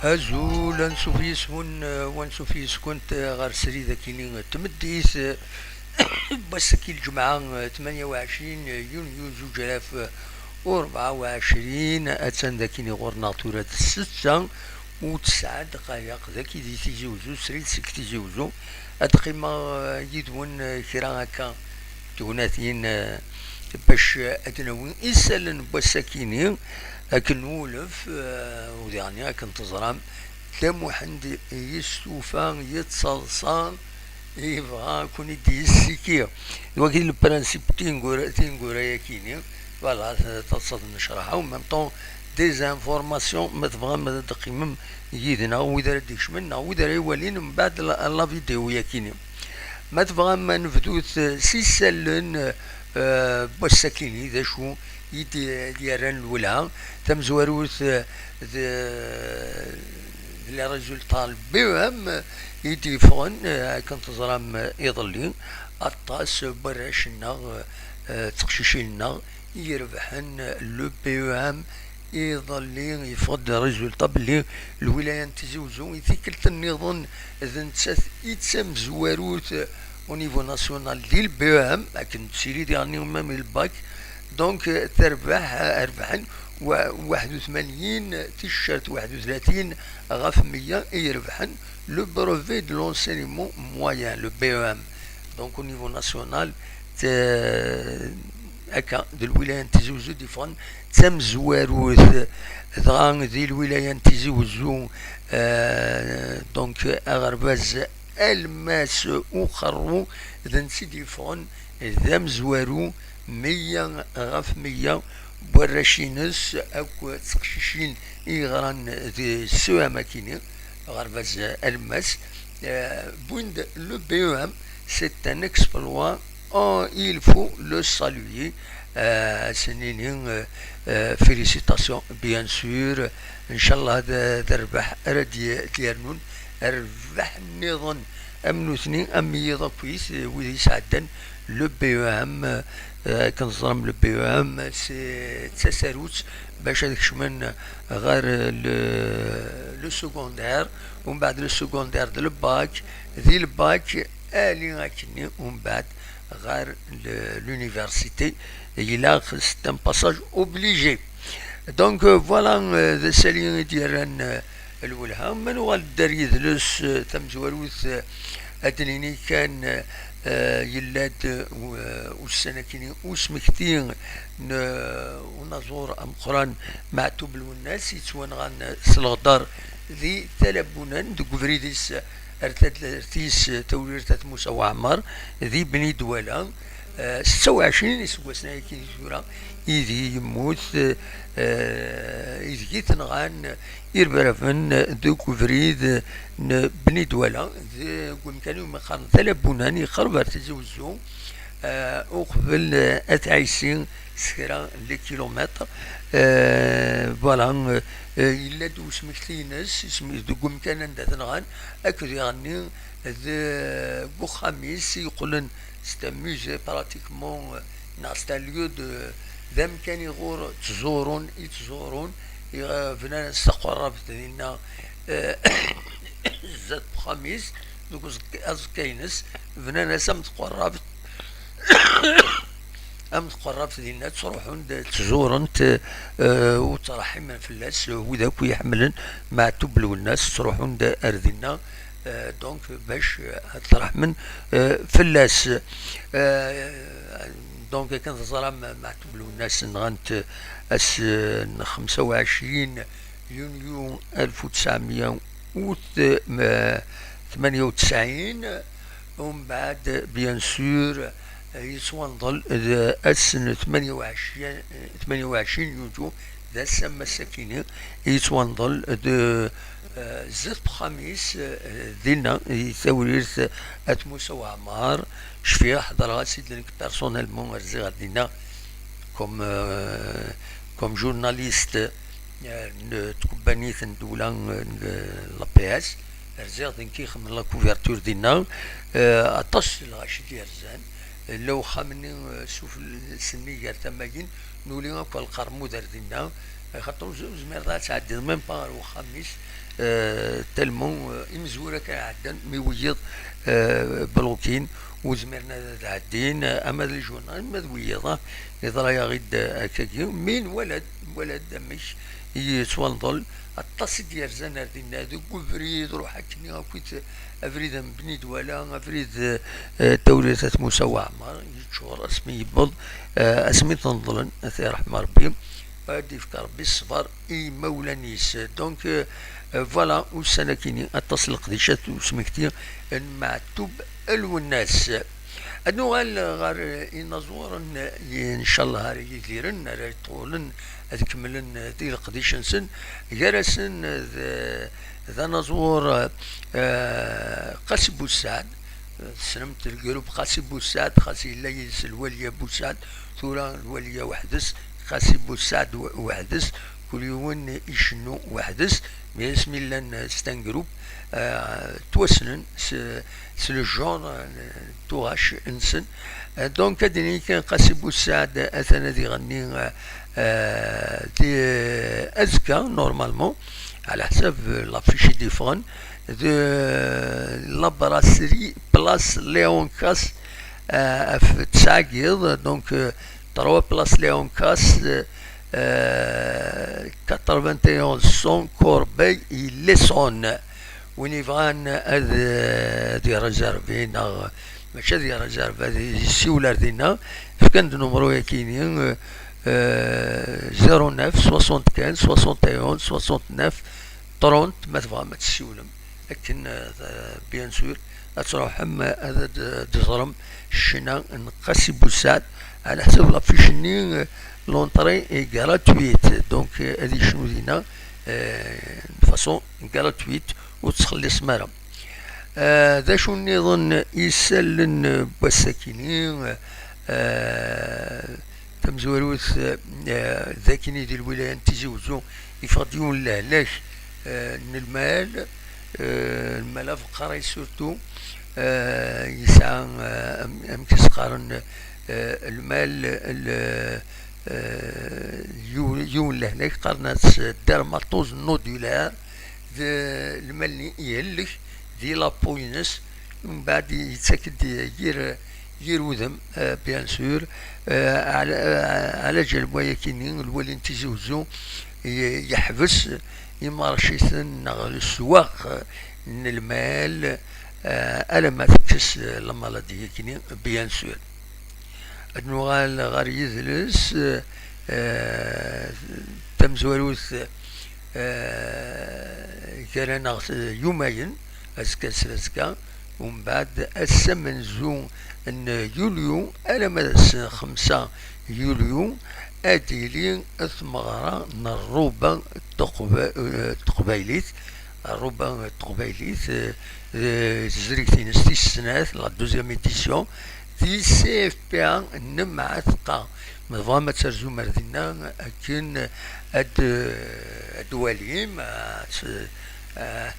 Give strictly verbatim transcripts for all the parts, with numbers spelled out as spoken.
Azul, ansuf yis-wen, eh, wansuf yis-kent, eh, ɣer srid akini n tmeddit, eh, n wass-agi lǧemɛa, eh, tmanya u ɛecrin yunyu zuǧ alaf u rebɛa u ɛecrin, attan dakini ɣur-neɣ tura d ssetta u tesɛa ddqayeq daki di Tizi Uzzu, srid seg Tizi Uzzu. Ad qqimeɣ, eh, yid-wen, eh, kra akka tegnatin, eh, bac, eh, ad d-nawi isallen n wass-akini, akken nulef, eh, u diɣen akken teẓram, Dda Muḥend yestufa, yettaḍsa, yebɣa ad ken-id-yessiki. D wagi le principe tineggura, tineggura-yakini. Voilà, taḍsa d nnecraḥa, en même temps, des informations, ma tebɣam ad d-teqqimem yid-neɣ, wid ara d-ikecmen, neɣ wid ara iwalin mbeɛd la, la vidéo-yakini. Ma tebɣam ad nebdut s isallen, eh, n wass-akini, d acu i d, d-yerran lwelha, tamezwarut, eh, d, d les résultats n le B E M i d-yeffɣen, eh, akken teẓram, eh, iḍelli, aṭas n warrac-nneɣ, eh, d teqcicin-nneɣ i irebḥen le B E M. Iḍelli yeffeɣ-d résultat belli lwilaya n Tizi Uzzu i tikkelt nniḍen d nettat i d tamezwarut au niveau national di le B E M, akken d-tili diɣen même le bac. Donc, terbeḥ, rebḥen wa-, waḥed u tmanyin ticcert, waḥed u tlatin ɣef meyya i irebḥen le brevet de l'enseignement moyen, le B E M. Donc, au niveau national, t-, akka, d lwilaya n Tizi Uzzu i d-yeffɣen d tamezwarut, dɣa di lwilaya n Tizi Uzzu, eh, donc, aɣerbaz Almas Uqerru, d netta i d-yeffɣen d amezwaru, meyya ɣef meyya n warrac-ines akk d teqcicin i yeɣran di C E M akini, aɣerbaz Almas, eh, wwin-d le B E M, c'est un exploit, oh, il faut le saluer. Eh, ad s-nini, eh, eh, félicitations, bien sûr. Ncallah ad, ad rrbeḥ ara d-, d-yernun rrbeḥ nniḍen am nutni, am wiyiḍ akkit, eh, wid yesɛeddan le B E M, eh, akken teẓram le B E M, c'est, d tasarut bac ad kecmen ɣer le, le secondaire, umbeɛd le secondaire d le bac, di le bac ali akkenni umbeɛd ɣer le, l'université, ilaq, c'est un passage obligé. Donc, euh, voilà, euh, d asali i d-yerran, euh, lwelha. Ma nuɣal-d ar yidles, euh, tamezwarut, euh, ad d-nini kan, euh, yella-d, euh, ussan-akini usmekti n, euh, unaẓur ameqqran Meɛtub Lwennas, yettwanɣan s leɣder di Talabunan, deg ubrid-is ar taddart-is Tawrirt At Musa Waɛmer, di Bni Dwala. Eh, setta u ɛecrin iseggasen ayagi tura, ideg yemmut, eh, ideg i t-nɣan irebraben deg ubrid n Bni Dwala, deg umkan iwumi qqaren Talabunan, yeqreb ar Tizi Wezzu. eh, uqbel, eh, At Ɛisi s kra n les kilomètres. Eh, voilà, eh, eh, yella-d usmekti-ines, isem-, deg umkan anda t-nɣan, akked iɣenni d, deg uxxam-is yeqqlen c'est un musée pratiquement, eh, neɣ c'est un lieu de, d amkan iɣur ttẓurun, i ttẓurun, i, eh, bnan-as taqerrabt dinna, eh, zdat uxxam-is, deg uẓekka-, aẓekka-ines, bnan-as am tqerrabt, am tqerrabt dinna, ttruḥun-d, ttzuren-t, eh, u ttṛeḥḥimen fell-as, wid akk i iḥemmlen Meɛtub Lwennas, ttruḥun-d ar dinna, eh, donc, bac, eh, ad ttṛeḥmen, eh, fell-as. Eh, donc, akken teẓram, Meɛtub Lwennas nɣan-t ass, eh, n xemsa u ɛecrin yunyu alef u tesɛemya u tmanya u tesɛin, umbeɛd, bien sûr, yettwanḍel d ass n tmanya u ɛecrin, tmanya u ɛecrin yunyu, d ass am ass-akini, yettwanḍel d, eh, zdat uxxam-is, eh, dinna, di Tawrirt At Musa Waɛmer. Cfiɣ, ḥeḍreɣ-as-id nekk personnellement, rziɣ ar dinna comme, euh, comme journaliste, euh, n tkebbanit n ddewla, euh, n l'A P S. Rziɣ d nekk i ixemmen la couverture dinna. Euh, aṭas n lɣaci i d-yerzan. Yella uxxam-nni, euh, sufell-, sennig ar tama-yin, nuli akk ɣer lqermud ar dinna. Axaṭer ur z-, ur zmireḍ ad tɛeddiḍ même pas ɣer uxxam-is, euh, tellement, euh, imezwura kan ɛeddan, mi wiyiḍ, euh, blokin, ur zmiren ad ɛeddin, ama d les journaux, ama d wiyiḍ, ah, yeḍra-yaɣ-id, euh, akkagi. Mi nwala-d, nwala-d amek i yettwanḍel, aṭas i d-yerzan ar dinna, deg ubrid, ruḥ akkenni, akkit abrid n Bni Dwala, abrid, euh, Tawrirt At Musa Waɛmer, yeččur asmi yewweḍ, euh, asmi t-neḍlen, ad t-yerḥem Rebbi. Ad d-yefk Rebbi ṣṣber i yimawlan-is. Donc, euh, euh, voilà, ussan-akini, aṭas n leqdicat usmekti n Meɛtub Lwennas. Ad nuɣal ɣer, euh, inaẓuren, euh, ncallah ara yidiren, ara yeṭṭulen, ad kemmlen, euh, di leqdic-nsen. Gar-asen, euh, d, d anaẓur, euh, euh, Qasi Bussaɛd. Tessnemt lgrup Qasi Bussaɛd, xas yella yid-s lwali Bussaɛd, tura lwali weḥd-s, Qasi Bussaɛd we-, weḥd-s, kul yiwen icennu weḥd-s, mais asmi llan, euh, c'est un groupe, euh, ttwassnen s, s le genre, euh, tuɣac-nsen. Euh, donc, ad d-nini kan Qasi Bussaɛd atan ad iɣenni, euh, euh, di, euh, azekka, normalement, ɛla ḥsab, euh, l'affiche i d-yeffɣen, de la brasserie Place Léon Casse, euh, ɣef tesɛa n yiḍ, donc, euh, trois Place Léon Casse, euh, quatre-vingt-onze cent Corbeil-Essonnes. Win yebɣan ad, euh, ad yerezervi, neɣ mačči ad yerezervi, ad yessiwel ar dinna, fkan-d numru-yakini, euh, euh, zéro neuf soixante-quinze soixante et onze soixante-neuf trente, ma tebɣam ad tessiwlem. Akken, euh, bien sûr, ad truḥem, euh, ad d-, d-teẓrem ccna n Qasi Bussaɛd. Ɛla ḥsab l'affiche-nni, euh, l'entrée est gratuite. Donc, euh, ad yecnu dinna, euh, de façon gratuite, ur tettxelliṣem ara. Euh, d acu nniḍen isallen n wass-akini? Euh, Tamezwarut, eh, d akini di lwilaya n Tizi Wezzu, yeffeɣ-d yiwen n lehlak, eh, n lmal, eh, lmal abeqqray surtout, eh, yesɛa, eh, am-, amek i s-qqaren, eh, lmal, l-, eh, yiw-, yiwen n lehlak qqaren-as dermatose nodulaire, d lmal-nni ihellek di la peau-ines, mbeɛd yettak-d yir, yir udem, eh, bien sûr, eh, ɛla, eh, ɛla ǧal n wayakini, lwali n Tizi Wezzu ye-, yeḥbes imarciten neɣ leswaq n lmal, eh, alamma tekkes, eh, la maladie-yakini, bien sûr. Ad nuɣal ɣer yidles, eh, tamezwarut, eh, gar-aneɣ yumayen, azekka s azekka, umbeɛd ass amenzu n yulyu alamma d ass n xemsa yulyu, ad d-tili tmeɣra n rruba n teqba-, eh, teqbaylit, rruba n teqbaylit, eh, eh, tezrigt-ines tis snat, la deuxième édition, di C F P A n Mɛatqa. Ma tebɣam ad terzum ar dinna akken ad, ad twalim, ad,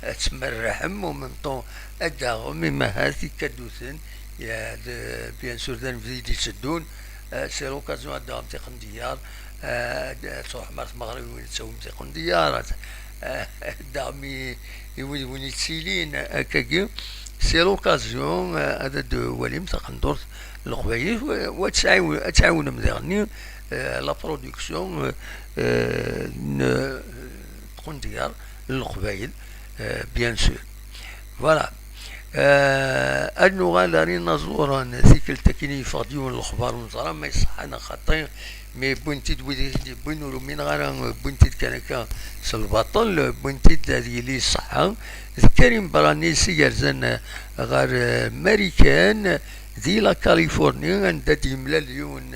ad tmerrḥem, en même temps ad d-taɣem imahat ikaduten, ya, d, bien sûr, d anebdu i d-itteddun. Euh, c'est l'occasion ad d-taɣem tiqendyar, euh, ad, ad truḥem ar tmeɣriwin ad tawim tiqendyar, ad, euh, ad d-taɣem i, i wid win yettilin, euh, akkagi. C'est l'occasion, euh, ad d-twalim taqendurt n Leqbayel, wa, wa ad tɛiw-, ad tɛiwnem diɣenni, euh, la production, euh, euh, n, euh, tqendyar n Leqbayel, euh, bien sûr. Voilà. Euh, ad nuɣal ar inaẓuren, tikkelt akkin i yeffeɣ-d yiwen n lexbar ur neẓra ma iṣeḥḥa neɣ xaṭi, mi wwin-t-id wid i t-id-yewwin, ur umineɣ ara, wwin-t-id kan akka s lbaṭel, wwin-t-id ad yili ṣṣeḥḥa. D Karim Brani i yerzan ɣer, euh, Marikan, di la Californie, anda d-yemlal yiwen,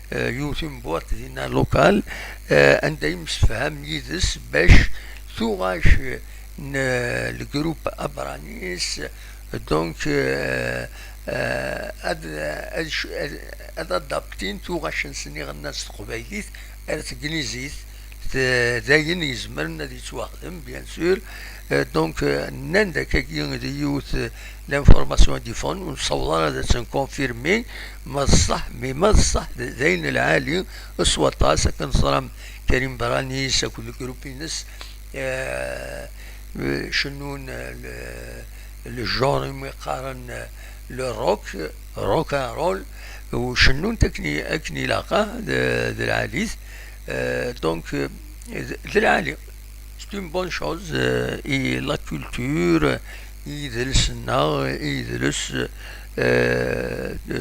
euh, yiwet une boîte dinna locale, euh, anda yemsefham yid-s bac tuɣac n, euh, le groupe Abranis, donc, euh, euh, ad, ad, ad, ad adaptin tuɣac-nsen iɣennan s teqbaylit ar tegnizit, d, d ayen izemren ad yettwaxdem, bien sûr. Euh, donc, euh, nnan-d akkagi d yiwet, euh, l'information i d-yeffɣen, ur nessaweḍ ara ad tt-nkonfirmi, ma d ṣṣeḥ, mais ma d ṣṣeḥ, d, d ayen lɛali s waṭas, akken teẓram Karim Brani akked le groupe-ines, euh, euh, cennun, euh, le, le genre imi qqaren, euh, le rock, rock and roll, u cennun akken i, akken ilaq, ah, d, d lɛali-t. Euh, donc, euh, d, d lɛali. C'est une bonne chose, euh, i la culture, i yidles-nneɣ, i yidles, euh, de,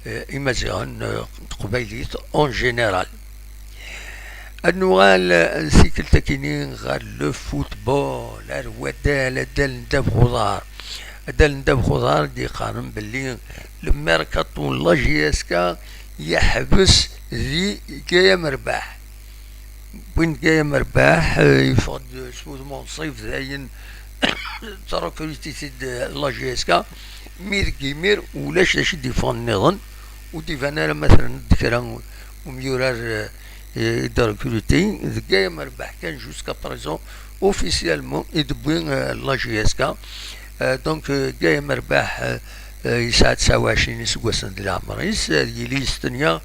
euh, imaziɣen, euh, n teqbaylit en général. Ad nuɣal, euh, tikkelt akkin-i ɣer le football, ar waddal, addal n ddabex uḍar. Addal n ddabex uḍar d-yeqqaren belli le mercato n la J S K yeḥbes di Gaya Merbaḥ. Win Gaya Merbaḥ, euh, yeffeɣ-d s wudem unṣib, dayen trekrutit-id, euh, la J S K. Mi deg imir ulac d acu i d-yeffɣen nniḍen, ur d-iban ara ma tren-d kra n umyurar, euh, i d-rekruti. Deg Gaya Merbaḥ kan, jusqu'à présent, officiellement, i d-tewwi, euh, la J S K. Euh, donc, euh, Gaya Merbaḥ, euh, euh, yesɛa tesɛa u ɛecrin iseggasen di leɛmer-is, euh, yili yestenya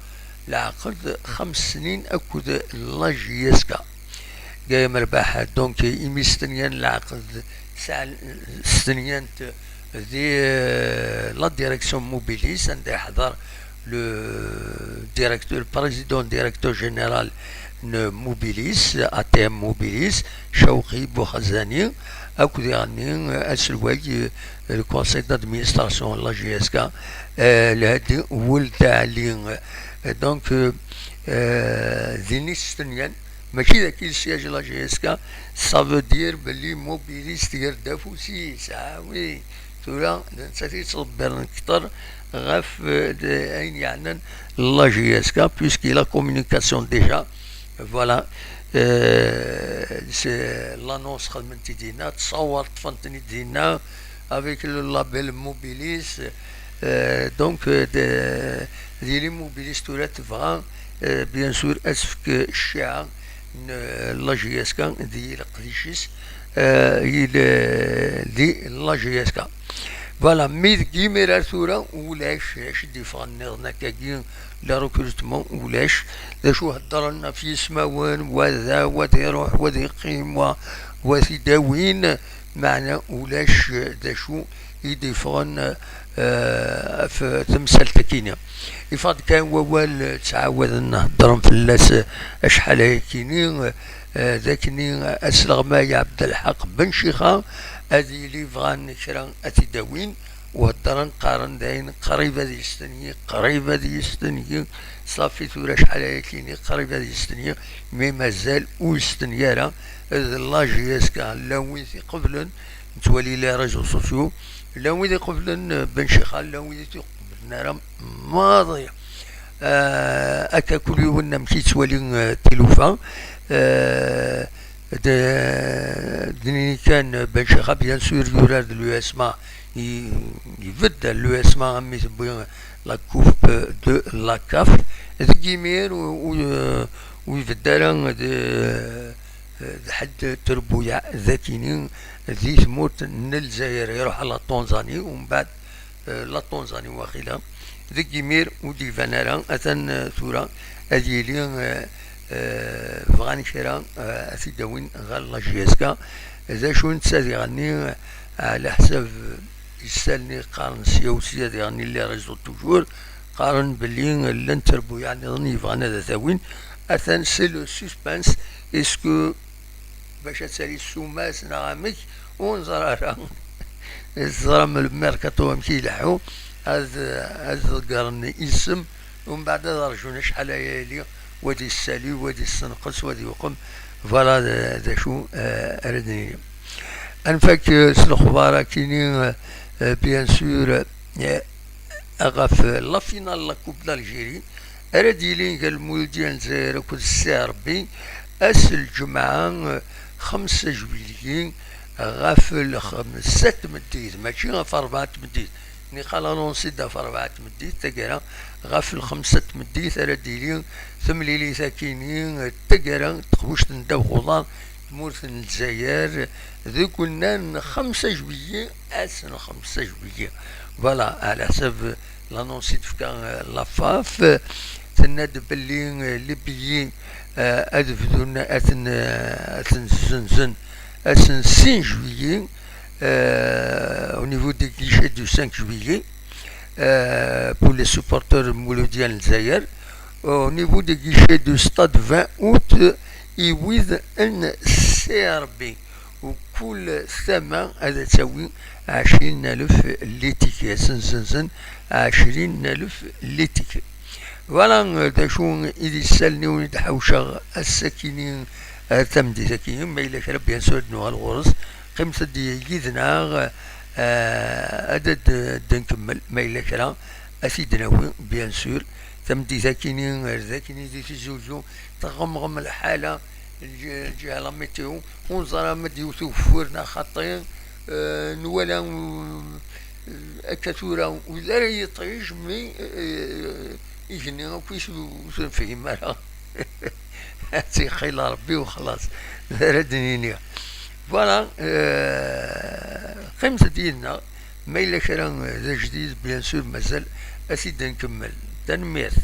leɛqed xems snin akked la J S K. Gaya Merbaḥ, donc, imi stenyan leɛqed, sɛan, stenyan-t di, euh, la direction Mobilis, anda yeḥḍer le directeur, président directeur général n Mobilis, A T M Mobilis, Cawqi Buxazani, akked diɣenni, euh, aselway, euh, le conseil d'administration n la J S K, euh, Lhadi Weld Ali. Euh, donc, euh, euh, din i stenyan, mačči d aki le siège n la J S K, ça veut dire belli Mobilis tger-d afus-is, ah oui, tura d nettat i yettḍebbiren kter ɣef, euh, d-, ayen yeɛnan la J S K, puisqu'il a communication déjà, voilà, euh, c'est l'annonce xedmen-t-id dinna, ttṣawar ṭṭfen-ten-id dinna, avec le label Mobilis, euh, donc, euh, de, d yili Mobilis tura tebɣa, euh, bien sûr, ad tefk cciɛa n, euh, la J S K, di leqdic-is, euh, i le-, di la J S K. Voilà, mi deg imir ar tura, ulac acu d-yeffɣen nniḍen akkagi, le recrutement, ulac. D acu heddren ɣef yismawen, wa da, wa ad iruḥ, wa ad iqqim, wa, wa ad t-id-awin, meɛna ulac d acu i d-yeffɣen, eh, ɣef temsalt-akini. Yeffeɣ-d kan wawal, ttɛawaden heddren fell-as acḥal ayakini, eh, d akni asleɣmay Ɛebdelḥaq Ben Cixa ad yili bɣan kra ad t-id-awin, u heddren qqaren dayen qrib ad yestenyi, qrib ad yestenyi, safi tura acḥal ayakini qrib ad yestenyi, mi mazal ur yestenyi ara. D la J S K, llan wid iqeblen, nettwali les réseaux sociaux, llan wid iqeblen, eh, Ben Cixa, llan wid ur t-iqeblen ara maḍi. Eh, akka kul yiwen amek yettwali, eh, tilufa. Eh, D-, d-nini kan, Ben Chikha, bien sûr, yurar d l'U S M A, i-, ibedd l'U S M A, am mi tewwi la Coupe de la caf. Deg imir, u-, u-, ur ibedd ara d, d ḥedd trebbuyaɛ d akini di tmurt n Lezzayer, iruḥ ɣer la Tanzanie, umbeɛd eh, la Tanzanie waqila. Deg imir ur d-iban ara, atan, eh, tura ad yili, eh, eh, bɣan kra, eh, ad t-id-awin ɣer la J S K. D acu netta diɣenni, eh, ɛla ḥsab, eh, issalni qqaren sya u sya diɣenni les réseaux toujours, qqaren belli llan trebbuyaɛ nniḍen yebɣan ad t-awin. Atan c'est le suspense, est-ce que bac ad tali ssuma-s neɣ amek, ur neẓri ara. Teẓram le mercato amek i ileḥḥu, ad, ad ḍeggren isem, umbeɛd ad rjun acḥal ara yili, wa ad yessali, wa ad yessenqes, wa ad yuqem. Voilà d, d acu, eh, ara d-nini. Ad nfak, eh, s lexbar akini, eh, eh, bien sûr, eh, ɣef la finale la Coupe d'Algérie, ara d-yilin gar Lmuludya n Lezzayer akked C R B, ass n lǧemɛa, xemsa juillet, ɣef lxemsa tmeddit, mačči ɣef rebɛa tmeddit, niqal anonsi-d ɣef rebɛa tmeddit, taggara ɣef lxemsa tmeddit ara d-yili temlilit akini, taggara n teqbuct n ddabex uḍar, tmurt n Lezzayer, deg unnar n xemsa juillet, ass n xemsa juillet. Voilà, ɛla ḥsab l'annonce i d-tefka, eh, la faf, tenna-d belli, eh, les billets, eh, ad bdun, ad ten, eh, ad ten-zzenzen ass n sin juillet, eh, au niveau des guichets du cinq juillet, eh, pour les supporters muludyan n Lezzayer, au niveau des guichets du stade vingt août, i wid n C R B. Kul tama ad tawi ɛecrin alef litiki, ad sen-zzenzen ɛecrin alef litiki. Voilà, d acu i d isalen-iw i d-ḥawceɣ ass-akini ar tameddit-akini. Ma yella kra, bien sûr, ad nuɣal ɣur-s. Qqimet-d yid-neɣ, eh, ad d-, d-nkemmel. Ma yella kra, ad t-id-nawi, bien sûr. Tameddit-akini, ar d akini di Tizi Uzzu, tɣemɣem lḥala, lǧ-, lǧiha la météo, ur neẓri ma d-yewwet ugeffur neɣ xaṭi, eh, nwala, eh, akka tura, ur d ara yiṭij, mi, eh, igenni akk ur t-nefhim ara. Ad tt-ixil Rebbi u xlaṣ, d ara d-nini. Voilà, eh, qqimet-d yid-neɣ. Ma yella kra d ajdid, bien sûr, mazal ad t-id-nkemmel. Tanemmirt.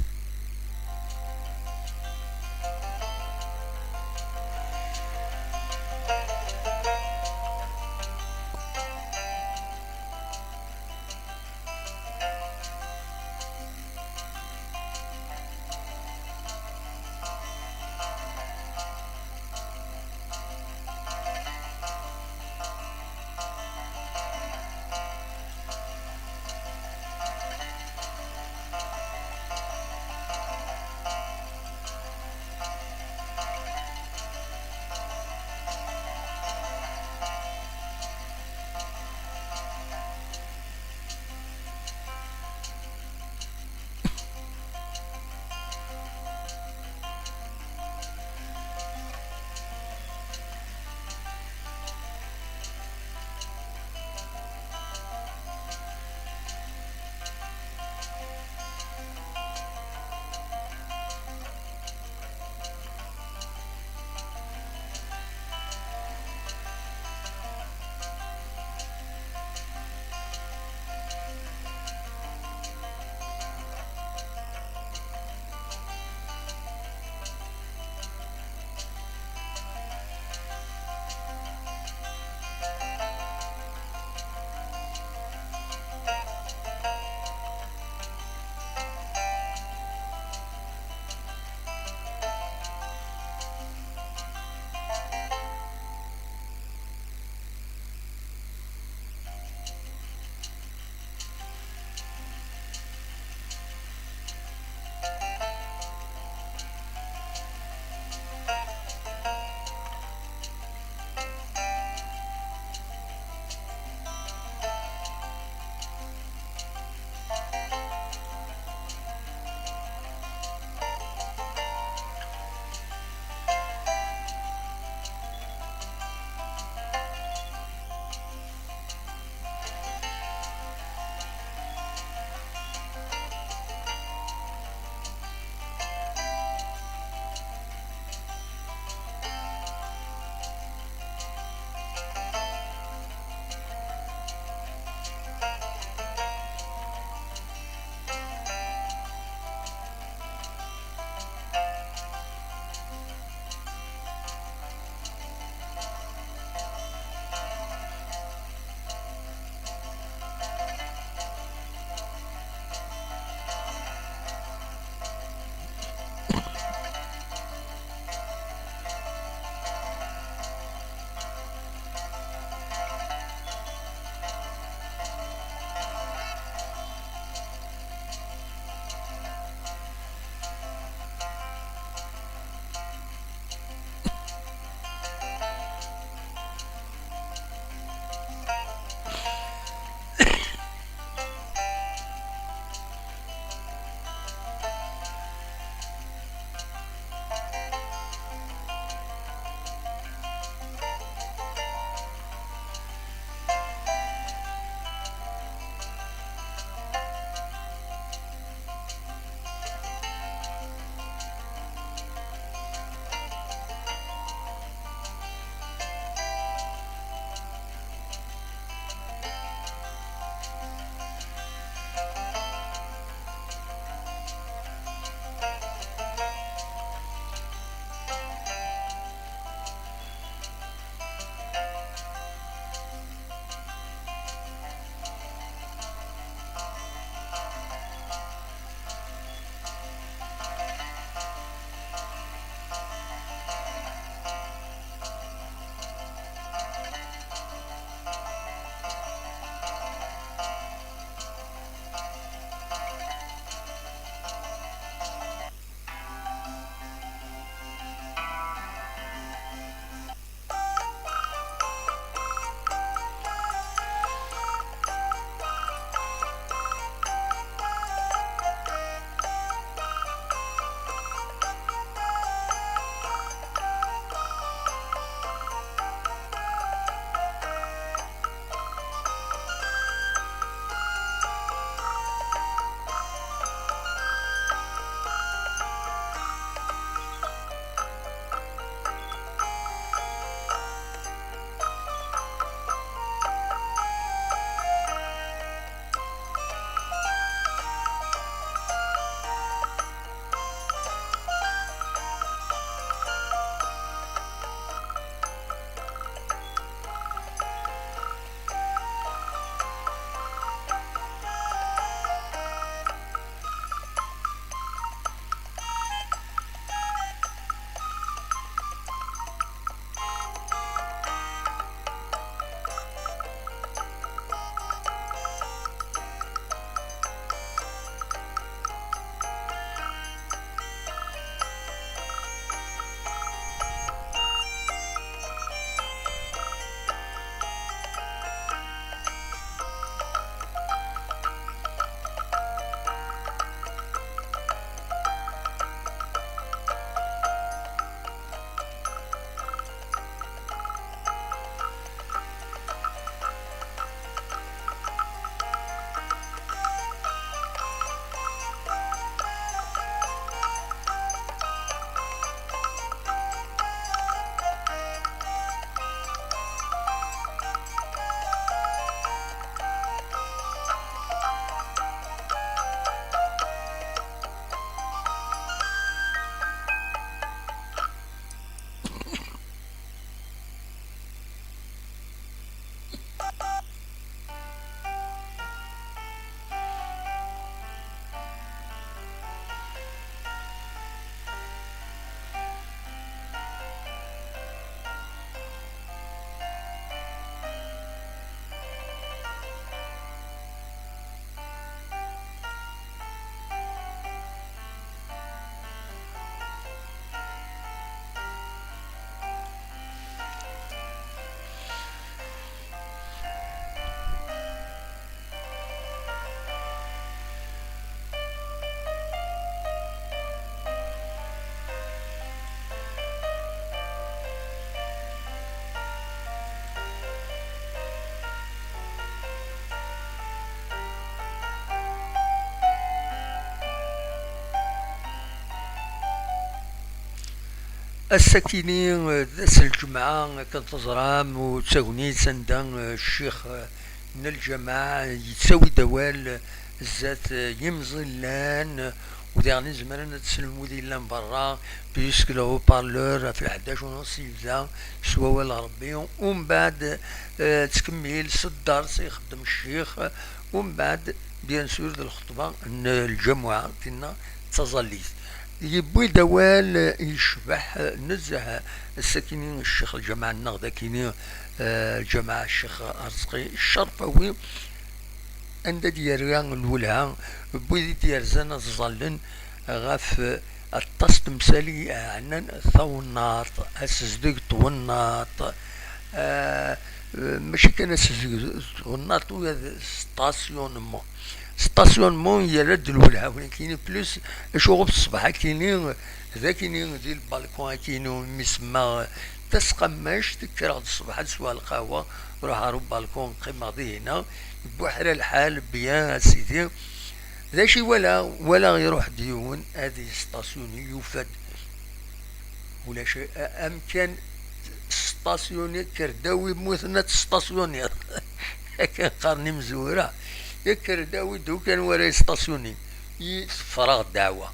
Ass-akini, eh, d ass n lǧemɛa, akken teẓram, u d tagnit anda, eh, ccix, eh, n lǧameɛ yettawi-d awal, eh, zdat, eh, yimẓillan, eh, u diɣen izemren ad slen wid yellan berra, puisque le haut-parleur ɣef leḥdac u nus yebda s wawal n Rebbi, umbeɛd, eh, ttkemmil s dders ixeddem ccix, eh, umbeɛd, bien sûr, d lxeṭba n lǧamuɛa, tinna d taẓallit. Yewwi-d awal yecbeḥ nezzeh, ass-akini ccix lǧameɛ-nneɣ d akini, eh, lǧameɛ Ccix Arezqi Ccerfawi, anda d-yerra lwelha n wid i d-yerzan ad ẓẓallen ɣef aṭas n temsal i yeɛnan tawennaṭ, asezdeg n twennaṭ, eh, mačči kan asezdeg n twennaṭ, ula d stationnement. Stationnement yerra-d lwelha, walakin plus, acu ɣef ṣṣbeḥ akini, d akini di lbalkun akini, mi semma tasqammact, kkreɣ-d ṣṣbeḥ ad sweɣ lqahwa, ruḥeɣ ɣer ubalkun, qqimeɣ dihina, yewwi ḥala lḥal, bien, a sidi. D acu i walaɣ? Walaɣ iruḥ-d yiwen ad yestasyuni, yufa-d ulac a-, amkan, stasyuni, kker-d awi mmuten ad testasyuniḍ. Akken qqaren imezwura, kker-d awi-d ukan wara yestasyuni. Yi-, teffreɣ ddeɛwa.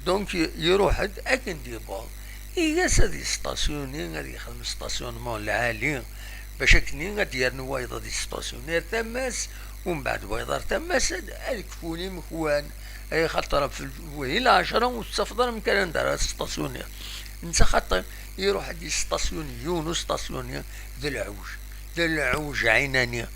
Donc, iruḥ-d akken d-yewweḍ. Iga-s ad yestasyuni, ad yexdem stationnement lɛali, bac akken ad d-yernu wayeḍ ad yestasyuni ar tama-s, umbeɛd wayeḍ ar tama-s, ad, ad kfun imekwan, ay xaṭer ɣef lǧ-, wahi lɛecṛa ur tettafeḍ ara amkan anda ara testasyuniḍ. Netta xaṭi, iruḥ ad yestasyuni yiwen ur stasyuni, d lɛewj, d lɛewj ɛinani.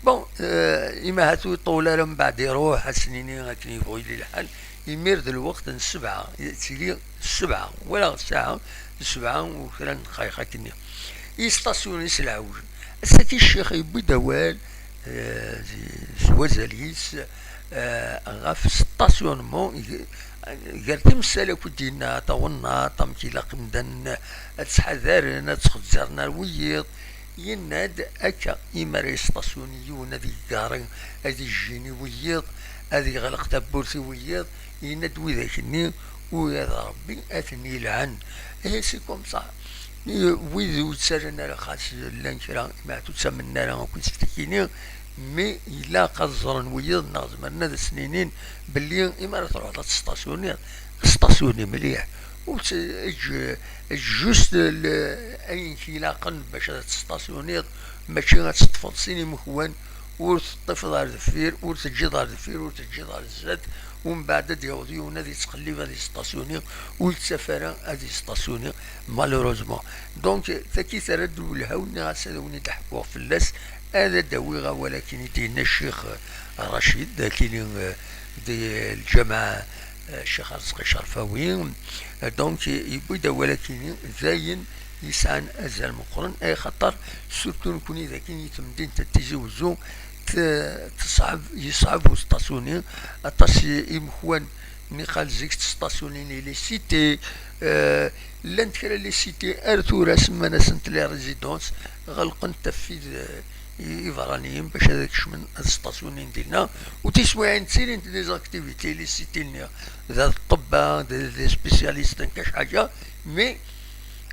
Bon, euh, ima ahat ur iṭul ara, mbeɛd iruḥ, ad s-nini akken yebɣu yili lḥal, imir d lweqt n ssebɛa, tili ssebɛa, wala ssaɛa, ssebɛa u kra n ddqayeq akkenni. Yestasyuni s lɛewj. Ass-agi ccix yewwi-d awal, eh, s wazal-is, eh, ɣef stationnement, g-, gar timsal akk i d-yenna, tawennaṭ, amek ilaq imdanen ad ttḥadaren, ad ttxezzaren ar wiyiḍ. Yenna-d akka, imi ara yestasyuni yiwen ad yeggaṛi, ad ijjini wiyiḍ, ad yeɣleq tawwurt i wiyiḍ, yenna-d widak-nni, ula d Ṛebbi ad ten-yelɛen. Eh, c'est comme ça. Wid ur ttarran ara, xas llan kra, imi ur ttamnen ara akk iseftikini, mi ilaq ad ẓren wiyiḍ, neɣ zemren ad asen-inin belli imi ara truḥeḍ ad testasyuniḍ, stasyuni mliḥ. Ur tt-, eǧǧ, eǧǧ just l-, ayen k-ilaqen bac ad testasyuniḍ, mačči ad teṭṭfeḍ sin imekwan, ur teṭṭifeḍ ar deffir, ur teǧǧiḍ ar deffir, ur teǧǧiḍ ar zdat, umbeɛd ad d-yaweḍ yiwen ad yettqellib ad yestasyuni, ur yettaf ara ad yestasyuni, malheureusement. Donc, tagi terra-d lwelha, u nniɣ-as ad awen-id-ḥkuɣ fell-as, ad d-awiɣ awal akken i d-yenna Ccix Racid, akini, eh, di lǧameɛ, eh, Ccix Arezqi Cerfawi. Eh, donc, yewwi-d awal akini, d ayen yesɛan azal meqqren, ay xaṭer, surtout nekni d akin i temdint n Tizi Wezzu, t-, teṣɛeb, yeṣɛeb usṭasyuni, aṭas i-, imekwan, niqal zik ttestasyunin i les cités, eh, llant kra les cités ar tura semman-asent les résidences, ɣelqent ɣef wid, eh, i-, iberraniyen bac ad kecmen ad stasyunin dinna, u tiswiɛin ttilint des activités les cités-nni, d ṭṭebba, d, d spécialistes n kac ḥaǧa, mais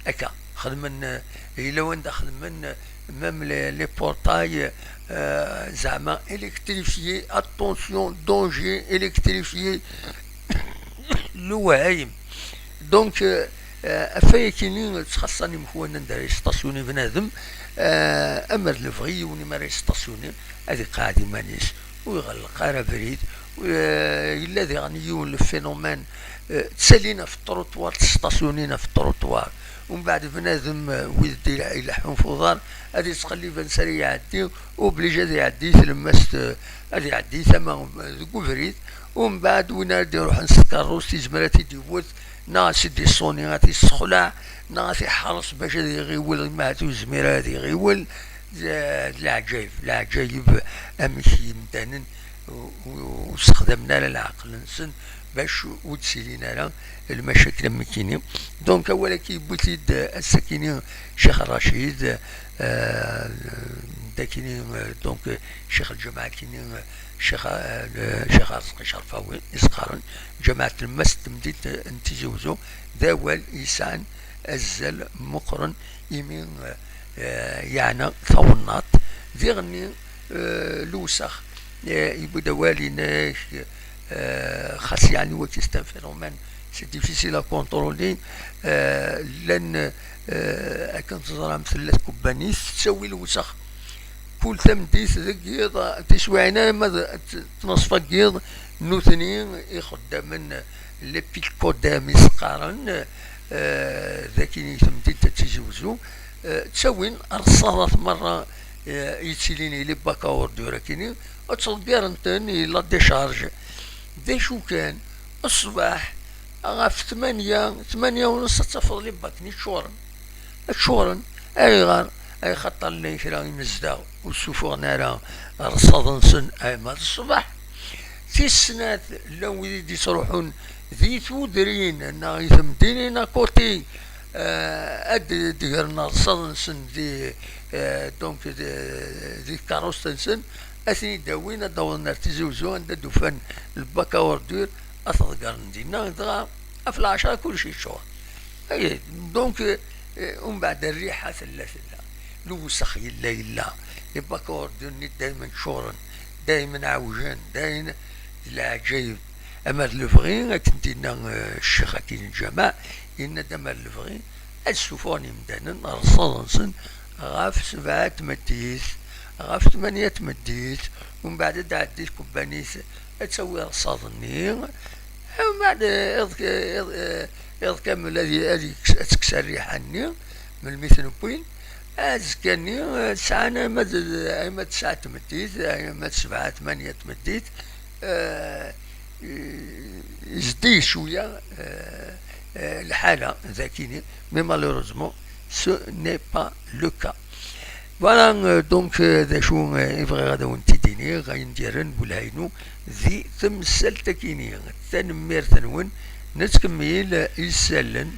akka, xedmen, eh, yella wanda xedmen, eh, même les, les portails, eh, zeɛma électrifiés, attention, danger, électrifiés, lewhayem. Donc, eh, eh, afay akini ttxaṣṣan imekwan anda ara yestasyuni bnadem, eh, amer d lebɣi yiwen imi ara yestasyuni, ad iqeɛɛed iman-is, ur iɣelleq ara abrid, eh, yella diɣen yiwen le phénomène, eh, ttalin ɣef trottoir, testasyunin ɣef trottoir, umbeɛd bnadem, eh, wid d-ila-, ileḥḥun f uḍar, ad yettqellib ansa ara iɛeddi, obligé ad iɛeddi tlemmast, eh, ad iɛeddi tama, eh, deg ubrid, umbeɛd win ara d-iruḥen s tkeṛṛust izmer ad t-id-iwwet, neɣ ad t-id-iṣuni, ad t-issexlaɛ, neɣ ad t-iḥreṣ bac ad iɣiwel, imi ahat ur yezmir ara ad iɣiwel. D, d leɛǧayeb, leɛǧayeb amek imdanen ur, ur, ur ssexdamen ara leɛqel-nsen bac ur d-ttilin ara lmacakil am nekkini. Donc, awal-agi yewwi-t-id, euh, ass-akini Ccix Racid, euh, d akini, euh, donc, euh, ccix lǧameɛ akini, euh, Ccix, euh, Ccix Arezqi Cerfawi i s-qqaren, lǧameɛ n tlemmast n temdint n Tizi Wezzu, d awal yesɛan, azal meqqren imi, eh, yeɛna tawennaḍt. Diɣenni, eh, Lewsex, eh, yewwi-d awal inek, eh, xas yeɛni wagi c'est un phénomène, c'est difficile à contrôler, eh, llan, eh, akken teẓram tella tkebbanit tettawi lewsex. Kul tameddit deg yiḍ, tiswiɛin arma d tneṣfa n yiḍ, nutni ixeddamen, les pilcodames i s-qqaren, eh, dagi i temdint n Tizi Wezzu, eh, ttawin rrṣaḍat merra, eh, yettilin i les bacs à ordures akini, ad ttḍeggaren-ten i la décharge. D acu kan, ṣṣbeḥ ɣef tmanya, tmanya u nṣ ad tafeḍ les bacs-nni ččuren. Ččuren. Ayɣer? Ay xaṭer llan kra imezdaɣ ur ssufuɣen ara rrṣaḍ-nsen arma d ṣṣbeḥ. Tis snat, llan wid i d-yettruḥun di tudrin neɣ i temdinin à côté, eh, ad d-gren rrṣaḍ-nsen di, eh, donc, di, di tkeṛṛust-nsen, ad ten-id-awin, ad d-awḍen ar Tizi Wezzu, anda d-ufan le bac à ordures, ad t-ḍeggren dinna, dɣa ɣef lɛecṛa kullec yeččur. Ay, donc, eh, umbeɛd rriḥa tella, tella. Lewsex yella, yella. Les bacs à ordures-nni daymen ččuren, daymen ɛewjen, daymen d leɛǧayeb. Ama d lebɣi, akken d-yenna, eh, ccix akkin n lǧameɛ, yenna-d ama d lebɣi, ad ssufuɣen imdanen rrṣaḍ-nsen ɣef sebɛa tmeddit, ɣef tmanya tmeddit, umbeɛd ad d-tɛeddi tkebbanit ad tawi rrṣaḍ-nni, umbeɛd iḍ, iḍ, iḍ kamel ad, ad yekkes, ad tekkes rriḥa-nni, melmi ten-wwin, azekka-nni, eh, sɛan ama d, ama d tesɛa tmeddit, ama d sebɛa, tmanya tmeddit, eh, eh, zeddig cwiya, eh, eh, lḥala dagini, mais malheureusement, ce n'est pas le cas. Voilà, euh, donc, euh, d acu, euh, i bɣiɣ ad awen-t-id-iniɣ, ayen d-yerran Bulhaynu di temsalt-akini. Tanemmirt-nwen, nettkemmil, euh, isallen,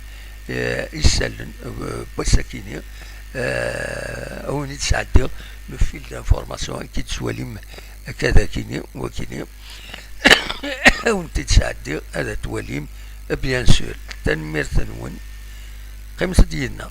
euh, isallen, euh, n wass-akini, euh, ad wen-id-sɛeddiɣ le fil d'information, akken tettwalim akka d akini, wakini. Ad wen-t-id-sɛeddiɣ, ad t-twalim, bien sûr. Tanemmirt-nwen. Qqimet-d yid-neɣ.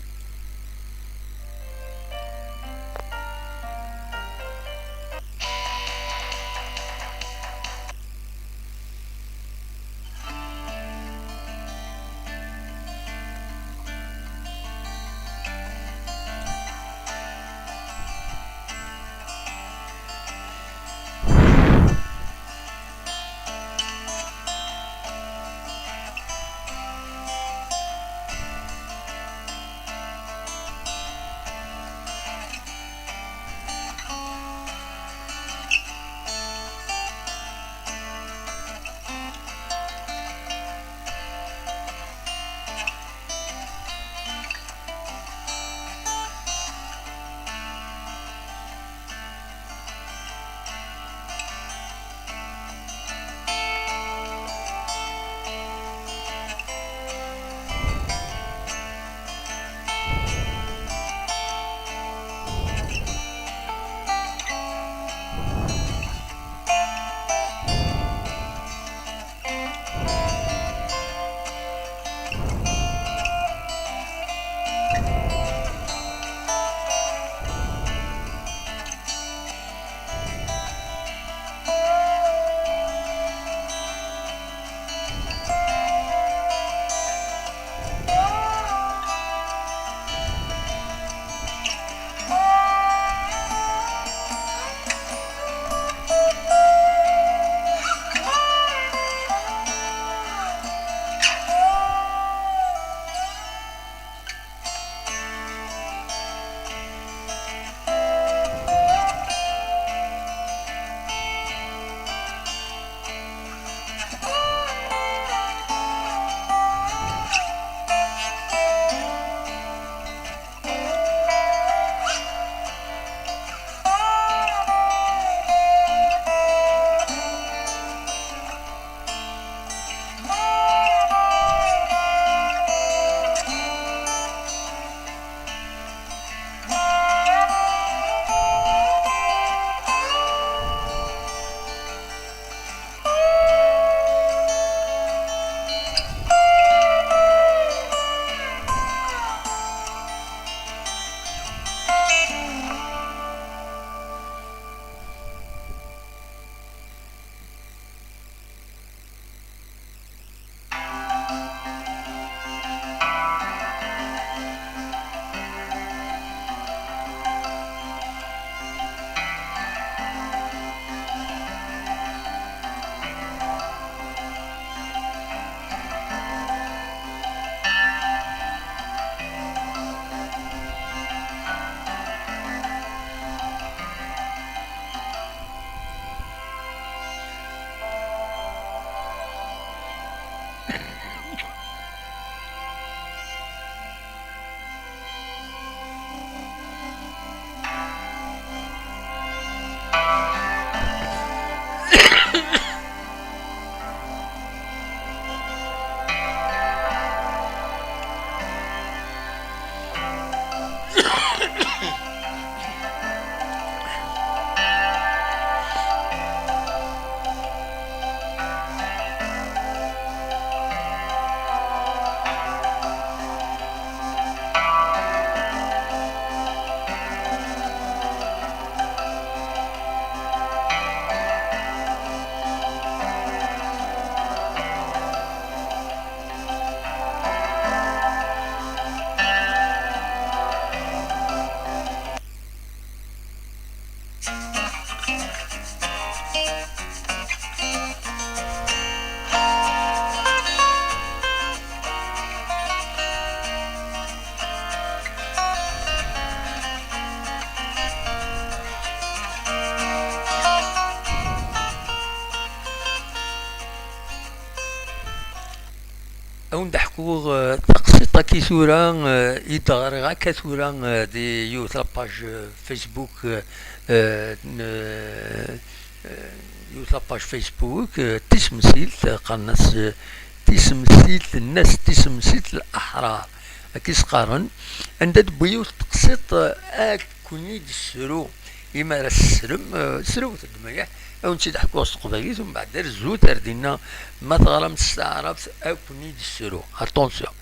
Ad wen-d-ḥkuɣ, eh, taqsiṭ-agi tura, eh, i d-ɣriɣ akka tura, eh, di yiwet la page, eh, Facebook, eh, eh, n, eh, eh, yiwet la page Facebook, eh, tisemsilt, eh, qqaren-as, eh, tisemsilt, nnas tisemsilt n leḥrar, akka i s-qqaren, anda d-tewwi yiwet teqsiṭ, eh, ad ken-id-tessru. Imi ara tessrem, eh, srewt-d mliḥ, ad wen-tt-id-ḥkuɣ s teqbaylit, umbeɛd rrezut ar dinna, ma teɣram-tt s taɛrabt, ad ken-id-tessru. Attention.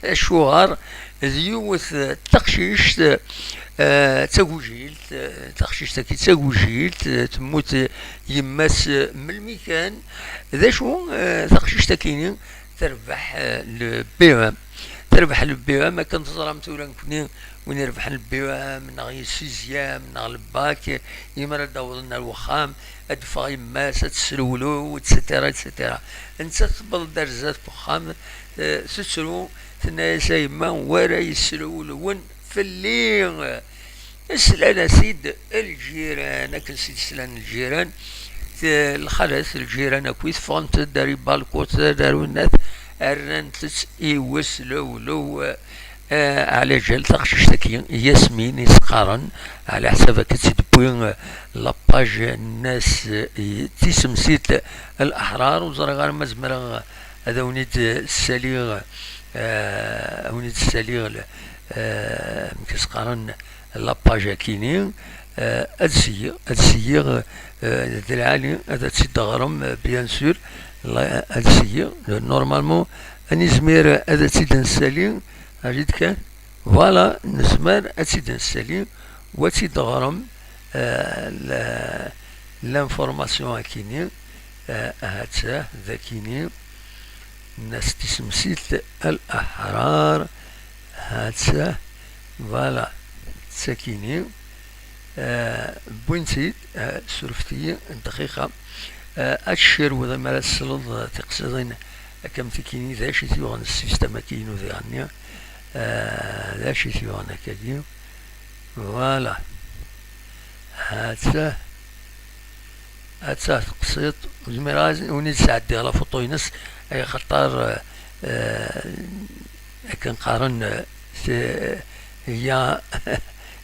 Acuɣer? D yiwet, eh, taqcict, eh, d tagujilt, eh, taqcict-agi d tagujilt, eh, temmut, eh, yemma-s, eh, melmi kan. D acu, eh, taqcict-agi-ni? Terbeḥ, eh, le B E M. Terbeḥ le B E M, akken teẓram tura nekni, win irebḥen le B E M, neɣ le sixième, neɣ le bac, imi ara d-awḍen ar wexxam, ad d-teffeɣ yemma-s, ad tesrewlew, et cetera, et cetera. Nettat tewweḍ-d ar zdat n wexxam, eh, tettru, tenna-yas: "A yemma, wara yesrewlwen fell-i." Slan-as-id lǧiran, akken s-d-slan lǧiran, t-, lxalat, lǧiran akk, ffɣent-d ar ibalkuten, ar winnat, rrant-tt i weslewlew, eh, ɛlaǧal taqcict-agi, Yasmin i s-qqaren, ɛla ḥsab akka tt-id-tewwi, eh, la page-nnes, eh, tisemsilt n leḥrar, ur ẓriɣ ara ma zemreɣ ad awen-id-ssaliɣ, eh, ad awen-id-ssaliɣ, eh, amek i s-qqaren, la page-akini, eh, ad syiɣ, ad syiɣ, eh, d lɛali ad tt-id-teɣrem, eh, bien sûr, la, ad syiɣ, eh, normalement, ad nizmir ad tt-id-nessali, arid kan, voilà, nezmer ad tt-id-nessali, u ad tt-id-teɣrem, eh, la, l'information akini, eh, ahat-a, d akini, nnas tisemsilt n leḥrar, ha-tt-a, voilà, d takini, eh, wwin-tt-id, eh, surfet-iyi dqiqa, eh, ad tcerwed mi ara tesleḍ, eh, tiqsiḍin akka am tikini, d acu i t-yuɣen ssistem-agi-inu diɣenni, eh, d acu i t-yuɣen akkagi, voilà, ha-tt-a. Atta teqsiṭ, ur zmireɣ ad wen-id-sɛeddiɣ la photo-ines, ay axaṭer, eh, eh, akken qqaren, eh, c'est, il y a,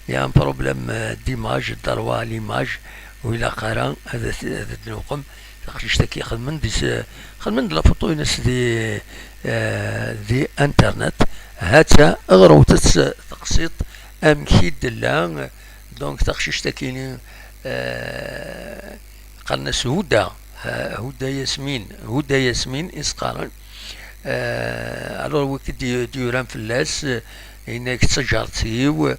il y a un problème, eh, d'image, de droit à l'image, ur ilaq ara ad, ad d-nuqem taqcict-agi. Xedmen-d is-, xedmen-d la photo-ines di, eh, di internet. Ha-tt-a, ɣrewt-tt teqsiṭ amek i d-tella. Donc, taqcict-agi-ni, eh, qqaren-as Huda, eh, Huda Yasmin, Huda Yasmin i s-qqaren. Eh, alors, wi k-d-, d-yuran fell-as, eh, yenna-yak d taǧart-iw,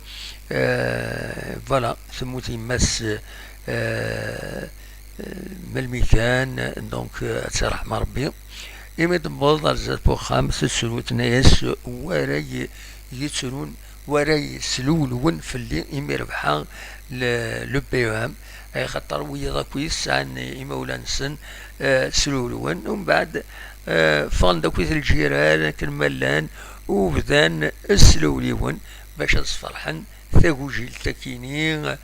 eh, voilà, temmut yemma-s, eh, eh, melmi kan, donc, eh, ad tt-iṛḥem Ṛebbi. Imi d-tewweḍ ar zdat n wexxam, tettru, tenna-yas: "Wara y-, yettrun, wara yeslewlwen fell-i imi rebḥeɣ le, le B E M." Ay axaṭer wiyaḍ akk i sɛan imawlan-nsen, eh, slewlwen. Umbeɛd, eh, ffɣen-d akkit lǧiran akken ma llan, u bdan slewliwen bac ad sferḥen tagujilt-akini,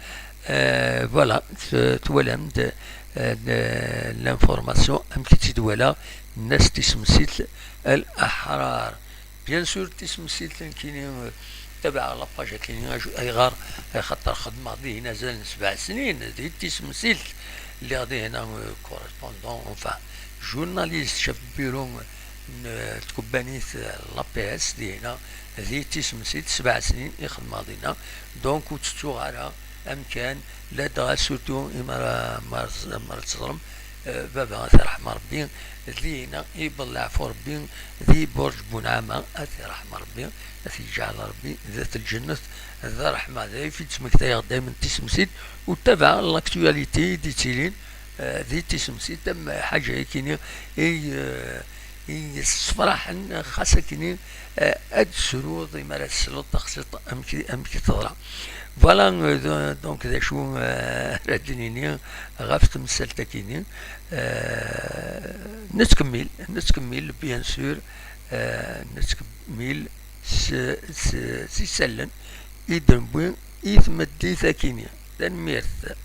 eh, voilà, t-, twalam-d, eh, l-, l'information, amek i tt-id-walaɣ, nnas tisemsilt n leḥrar. Bien sûr, tisemsilt nekkini, eh, tabaɛeɣ la page-akini, acu-, ayɣer? Axaṭer xedmeɣ dihin azal n sebɛa snin, di tisemsilt, lliɣ dihin, eh, correspondant, enfin, journaliste, chef de bureau, n, eh, tkebbanit, eh, l'A P S dinna, di tisemsilt sebɛa snin i xedmeɣ dinna, donc ur ttettuɣ ara amkan, ladɣa surtout imi ara, mi ara ẓ-, mi ara teẓrem, eh, baba ad t-iṛḥem Ṛebbi, dinna i yewweḍ leɛfu Ṛebbi, di Burǧ Bunɛama, ad t-iṛḥem Ṛebbi, ad t-yeǧɛel Ṛebbi d at lǧennet, d ṛṛeḥma, d ayf i d-ttmektayeɣ daymen tisemsilt, u ttabaɛeɣ l'actualité i d-yettilin, eh, di tisemsilt, am ḥaǧa-yakini i, eh, i yessefraḥen, xas akkenni, eh, ad d-tesruḍ imi ara tesleḍ taqsiṭ amek, amek i teḍra. Voilà, eh, d-, donc d acu, eh, ara d-nini ɣef temsalt-akini. Eh, nettkemmil, nettkemmil, bien sûr, eh, nettkemmil s, s, s isallen i d-newwi i tmeddit-akini. Tanemmirt.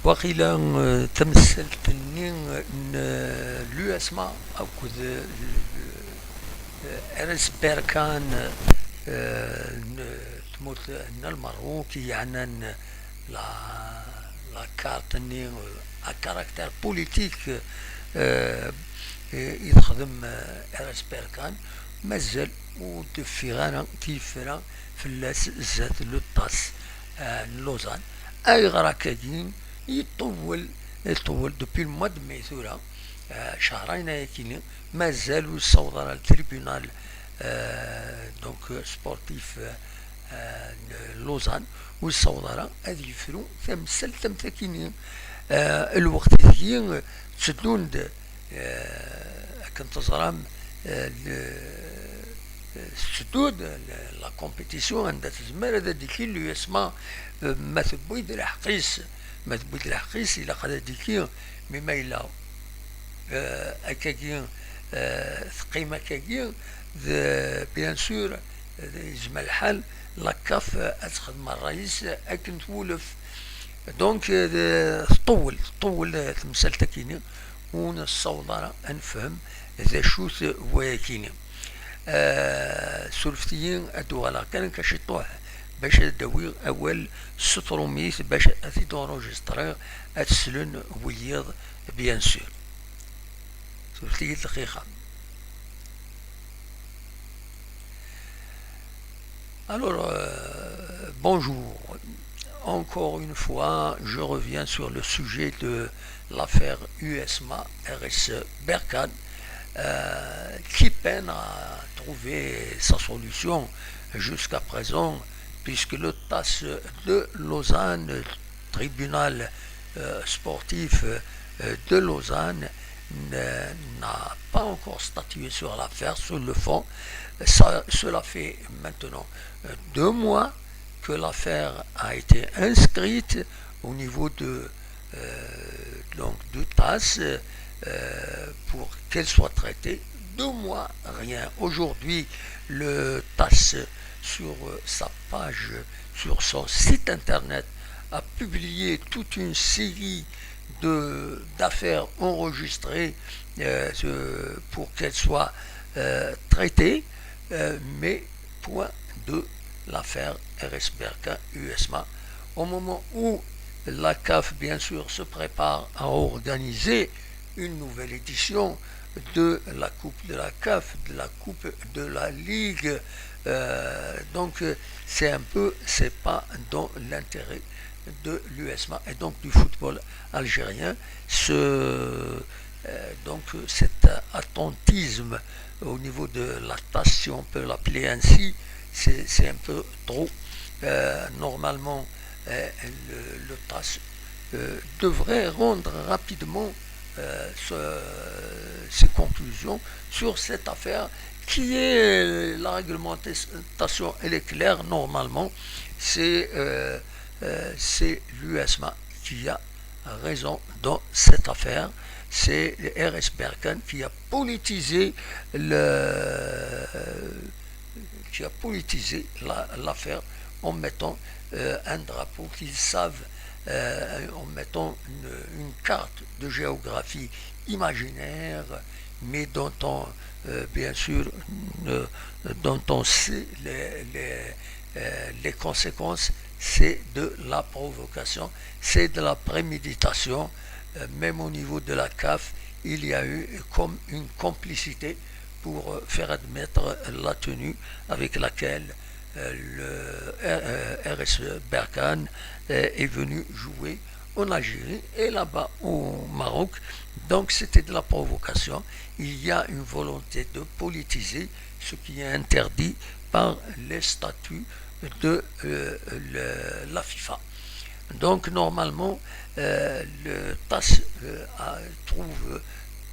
Waqila, eh, tamsalt-nni n, eh, l'U S M A akked, eh, R S Berkane, eh, n tmurt n Lmerruk i yeɛnan la, la carte-nni, eh, à caractère politique, eh, i texdem, eh, R S Berkane, mazal ur d-ffiɣ ara tifra fell-as zdat le TAS, eh, n Lausanne. Ayɣer akkagi? Iṭewwel, iṭewwel depuis le mois de mai tura, eh, cehrayen ayakini, mazal ur yessaweḍ ara le tribunal, eh, donc, eh, sportif, eh, n Lausanne, ur yessaweḍ ara ad yefru tamsalt am takini. Eh, lweqt ideg tteddun-d, eh, akken teẓram, eh, le-, tetteddu-d la, la compétition anda tezmer ad d-tili l'U S M A, eh, ma tewwi-d lḥeqq-is, ma tewwi-d lḥeqq-is, ilaq ad d-tili, mi ma yella, eh, akkagi, eh, teqqim akkagi, d, bien sûr, d, yezmer lḥal, la CAF, eh, ad texdem ṛṛay-is akken twulef. Donc, eh, d, tṭewwel, tṭewwel, eh, temsalt-akini, ur nessaweḍ ara ad nefhem d acu-t wayakini. Eh, surfet-iyi ad uɣaleɣ kan akka ciṭuḥ bac ad d-awiɣ awal s trumit bac ad t-id-enregistriɣ, ad t-slen wiyiḍ, bien sûr. Surfet-iyi-d dqiqa. Alors, euh, bonjour. Encore une fois, je reviens sur le sujet de l'affaire U S M A R S Berkane, euh, qui peine à trouver sa solution jusqu'à présent, puisque le TAS de Lausanne, tribunal, euh, sportif, euh, de Lausanne, ne, n'a pas encore statué sur l'affaire, sur le fond. Ça, cela fait maintenant, euh, deux mois que l'affaire a été inscrite au niveau de, euh, donc, du TAS, euh, pour qu'elle soit traitée. Deux mois, rien. Aujourd'hui, le TAS, sur, euh, sa page, sur son site internet, a publié toute une série de, d'affaires enregistrées, euh, euh, pour qu'elles soient, euh, traitées, euh, mais point de l'affaire R S Berkane U S M A. Au moment où la CAF, bien sûr, se prépare à organiser une nouvelle édition de la Coupe de la CAF, de la Coupe de la Ligue. Euh, donc, euh, c'est un peu, c'est pas dans l'intérêt de l'U S M A et donc du football algérien. Ce, euh, donc, cet attentisme au niveau de la TAS, si on peut l'appeler ainsi, c'est, c'est un peu trop. Euh, normalement, euh, le, le TAS, euh, devrait rendre rapidement, euh, ce, ses conclusions sur cette affaire qui est, la réglementation, elle est claire, normalement, c'est, euh, euh, c'est l'U S M A qui a raison dans cette affaire, c'est R S Berkane qui a politisé le, qui a politisé la, l'affaire en mettant, euh, un drapeau qu'ils savent, euh, en mettant une, une carte de géographie imaginaire, mais dont on, euh, bien sûr, euh, dont on sait les, les, euh, les conséquences, c'est de la provocation, c'est de la préméditation. Euh, même au niveau de la CAF, il y a eu comme une complicité pour, euh, faire admettre la tenue avec laquelle, euh, le, euh, R S Berkane, euh, est venu jouer en Algérie et là-bas au Maroc. Donc c'était de la provocation. Il y a une volonté de politiser ce qui est interdit par les statuts de, euh, le, la FIFA. Donc normalement, euh, le TAS, euh, a, trouve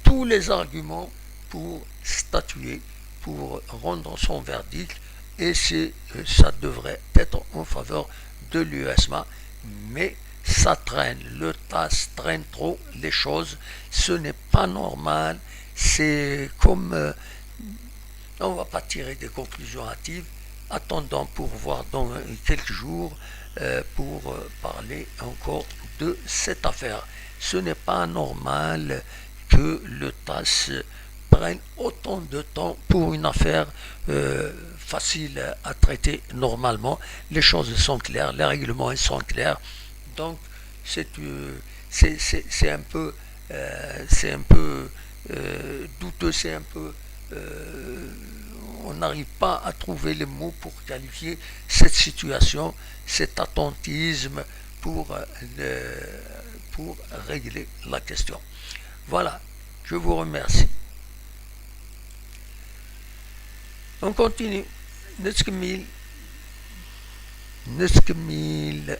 tous les arguments pour statuer, pour rendre son verdict, et c'est, euh, ça devrait être en faveur de l'U S M A, mais ça traîne, le TAS traîne trop les choses, ce n'est pas normal, c'est comme, euh, on ne va pas tirer des conclusions hâtives, attendons pour voir dans quelques jours, euh, pour euh, parler encore de cette affaire. Ce n'est pas normal que le TAS prenne autant de temps pour une affaire euh, facile à traiter normalement. Les choses sont claires, les règlements sont clairs. Donc, c'est euh, c'est- c'est- c'est un peu, euh, c'est un peu euh, douteux, c'est un peu, euh, on n'arrive pas à trouver les mots pour qualifier cette situation, cet attentisme pour, euh, le- pour régler la question. Voilà, je vous remercie. On continue. Nettkemmil. Nettkemmil.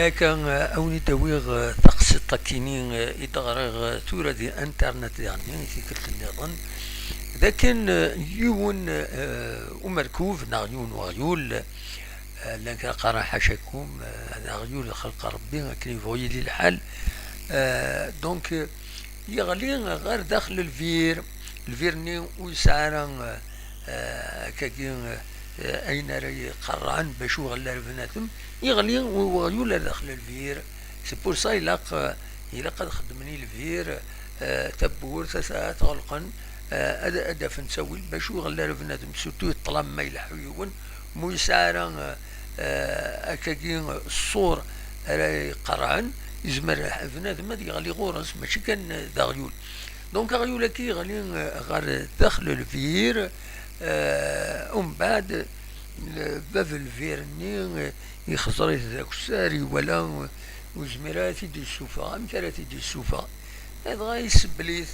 Akka, eh, a wen-id-awiɣ, eh, taqsiṭ akkini, eh, i d-ɣriɣ, eh, tura di internet diɣenni, i tikkelt nniḍen, d akken, eh, yiwen, eh, umerkub neɣ yiwen weɣyul, eh, llan kra qqaren ḥacakum, eh, d aɣyul xelq Rebbi, akken yebɣu yili lḥal. Eh, donc, eh, yeɣli ɣer daxel lbir, lbir-nni ur yesɛi ara, eh, eh, akkagi, eh, ayen ara iqerrɛen bac ur iɣelli ara bnadem, yeɣli u-, weɣyul ar daxel lbir. C'est pour ça ilaq, eh, ilaq ad xeddmen i lbir, eh, tawwurt ad, ad t-ɣelqen, eh, ad, ad d-afen ttawil bac ur iɣelli ara bnadem, surtout i ṭṭlam ma ileḥḥu yiwen, ma ur yesɛi ara, eh, eh, akkagi ṣṣur ara iqerrɛen, yezmer bnadem ad yeɣli ɣur-s, mačči kan d aɣyul. Donc aɣyul-agi yeɣli, eh, ɣer daxel lbir, eh, umbeɛd, eh, bab lbir-nni, eh, yexẓer-it d akessar, iwala, eh, ur yezmir ara ad t-id-yessufeɣ. Amek ara t-id-yessufeɣ? Dɣa isebbel-it,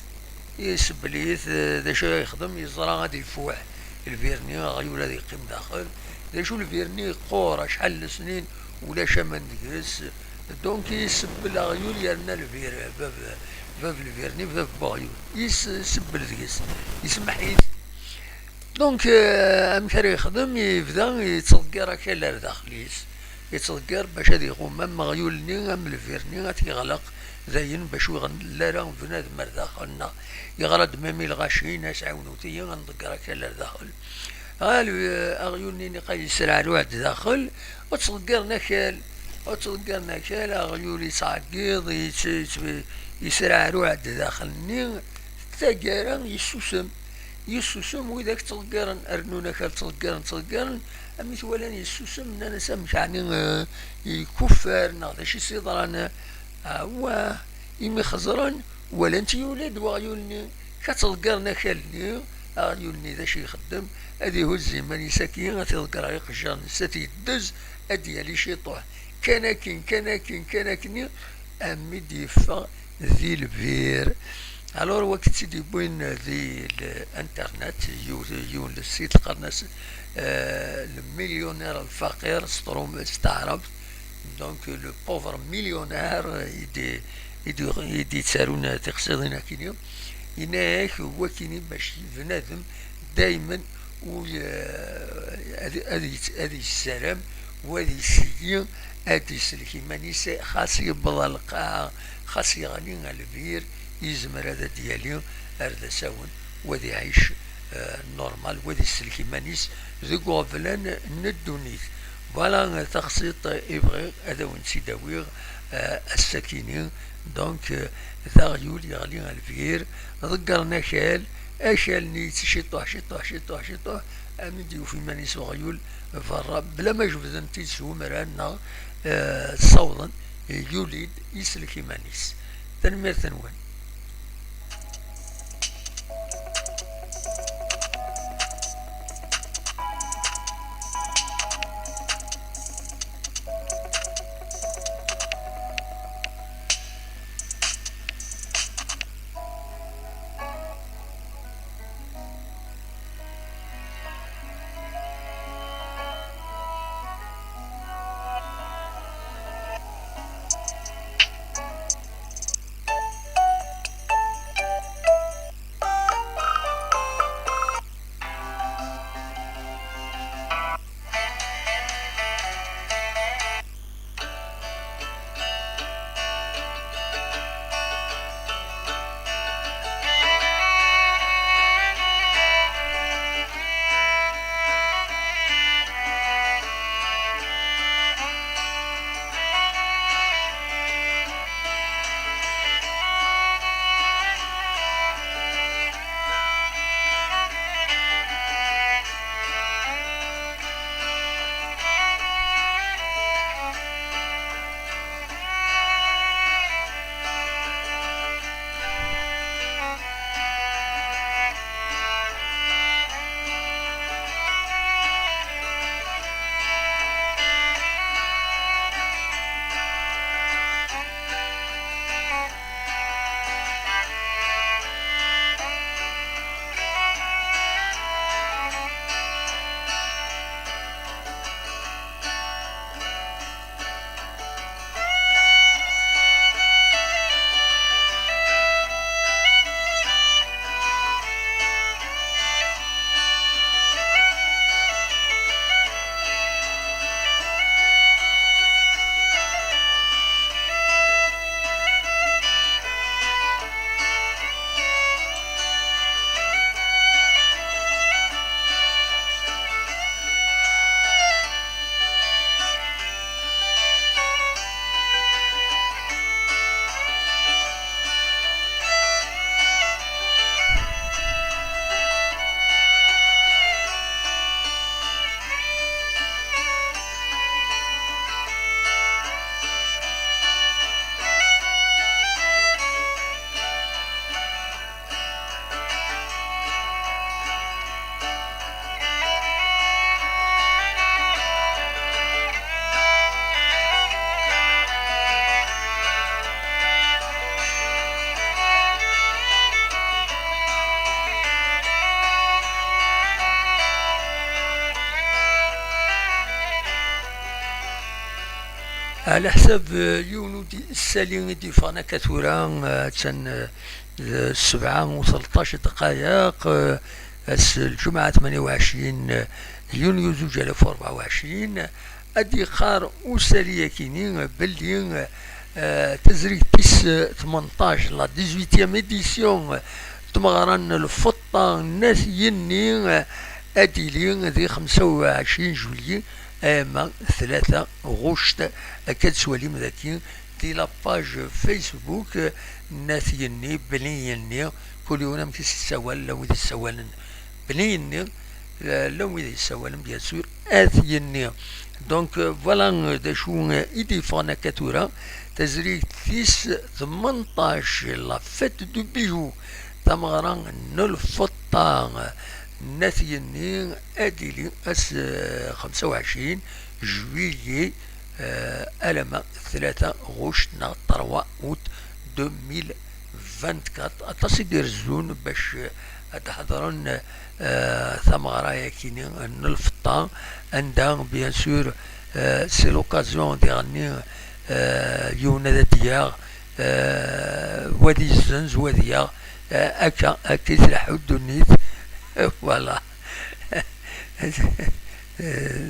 isebbel-it, eh, d acu ara yexdem? Yeẓra ad ifuḥ lbir-nni, aɣyul ad yeqqim daxel. D acu, lbir-nni yeqqur acḥal n lesnin, ulac aman deg-s. Donc isebbel aɣyul yerna lbir, bab, bab lbir-nni, bab n weɣyul. Is-, isebbel deg-s, isemmeḥ-it. Donc, eh, amek ara yexdem? Yebda yettḍeggir akal ar daxel-is. Yettḍeggir bac ad iɣum am weɣyul-nni, am lbir-nni, ad t-yeɣleq dayen bac ur iɣelli ara bnadem ar daxel, neɣ yeɣra-d même i lɣaci, yenna-as ɛiwnut-iyi ad nḍegger akal ar daxel. Ɣal, eh, aɣyul-nni niqa yesreɛruɛ-d daxel, ur ttḍeggiren akal, ur ttḍeggiren akal, aɣyul yettɛeggiḍ, yett-, yett-, yesreɛruɛ-d daxel-nni, taggara yessusem. Yessusem, widak ttḍeggiren, rennun akal ttḍeggiren, ttḍeggiren, am i t-walan yessusem, nnan-as amek ɛni, eh, ikuffer neɣ d acu i s-yeḍran? Awah, imi xeẓren, walan-t yuli-d weɣyul-nni, ka ttḍeggiren akal-nni, aɣyul-nni d acu ixeddem? Ad ihuzz iman-is akkin, ad t-iḍegger ɣer iqejjar-nnes, ad t-yeddez, ad d-yali ciṭuḥ. Kan akken, kan akken, kan akken, am i d-yeffeɣ di lbir. Alors, wagi tt-id-yewwin di l-internet, yiw-, yiwen le site qqaren-as, euh, le millionnaire الفقير s trum-, s taɛrabt. Donc, le pauvre millionnaire i d-, i d-, i d-yettarun tiqsiḍin akkin-i. Yenna-yak wakkin-i bac bnadem daymen ur, eh, ad, ad yet-, ad yessaram, u ad yesli, ad d-isellek iman-is, xas yewweḍ ar lqaɛa, xas yeɣli ar lbir, yezmer ad d-yali ar d asawen, u ad iɛic, eh, normal, u ad isellek iman-is deg uɣeblan n ddunit. Voilà, eh, taxsiṭ i bɣiɣ ad awen-tt-id-awiɣ, eh, ass-akini. Donc, eh, d aɣyul yeɣli ar lbir, ḍeggren akal, akal-nni yettciṭuḥ, ciṭuḥ, ciṭuḥ, ciṭuḥ, armi d-yufa iman-is uɣyul berra, bla ma jebden-t-id s umrar neɣ, eh, ssawḍen, yuli-d, isellek iman-is. Tanemmirt-nwen. Ɛla ḥsab, eh, yiwen n ssali i d-yeffɣen akka tura, eh, attan, eh, d sebɛa u tleṭṭac dqayeq, eh, ass n lǧemɛa tmanya u ɛecrin, eh, yunyu zuǧ alaf u rebɛa u ɛecrin, ad d-yeqqar usali-akini, eh, belli, eh, tazrigt tis tmenṭac, la dix-huitième édition, eh, n tmeɣra n lfeṭṭa n At Yenni, eh, ad d-tili di xemsa u ɛecrin juillet, ama tlata ɣuct, akka d-tettwalim daki di la page Facebook n At Yenni, Bni Yenni, kul yiwen amek i s-yessawal, llan wid yessawalen Bni Yenni, llan wid yessawalen, bien sûr, At Yenni. Donc, euh, voilà, euh, d acu, euh, i d-yeffɣen akka tura, tazrigt tis tmenṭac, la fête du bijou, tameɣra n lfeṭṭa n At Yenni, ad d-tili ass, eh, xemsa u ɛecrin juillet, eh, alama tlata ɣuct neɣ trois août deux mille vingt-quatre. Aṭas i d-irezzun bac, eh, ad d-ḥeḍren, eh, tameɣra-yakini n lfeṭṭa, anda, bien sûr, eh, c'est l'occasion diɣenni, eh, yiwen ad d-yaɣ, eh, wa ad yezzenz, wa ad yaɣ, eh, akka, akka i tleḥḥu ddunit. Voilà.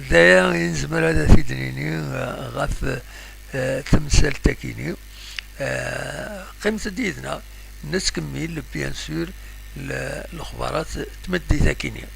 D aya i nezmer ad t-id-nini, eh, ɣef, eh, temsalt-akini. Eh, qqimet-d yid-neɣ, nettkemmil, bien sûr, le-, lexbarat n tmeddit-akini.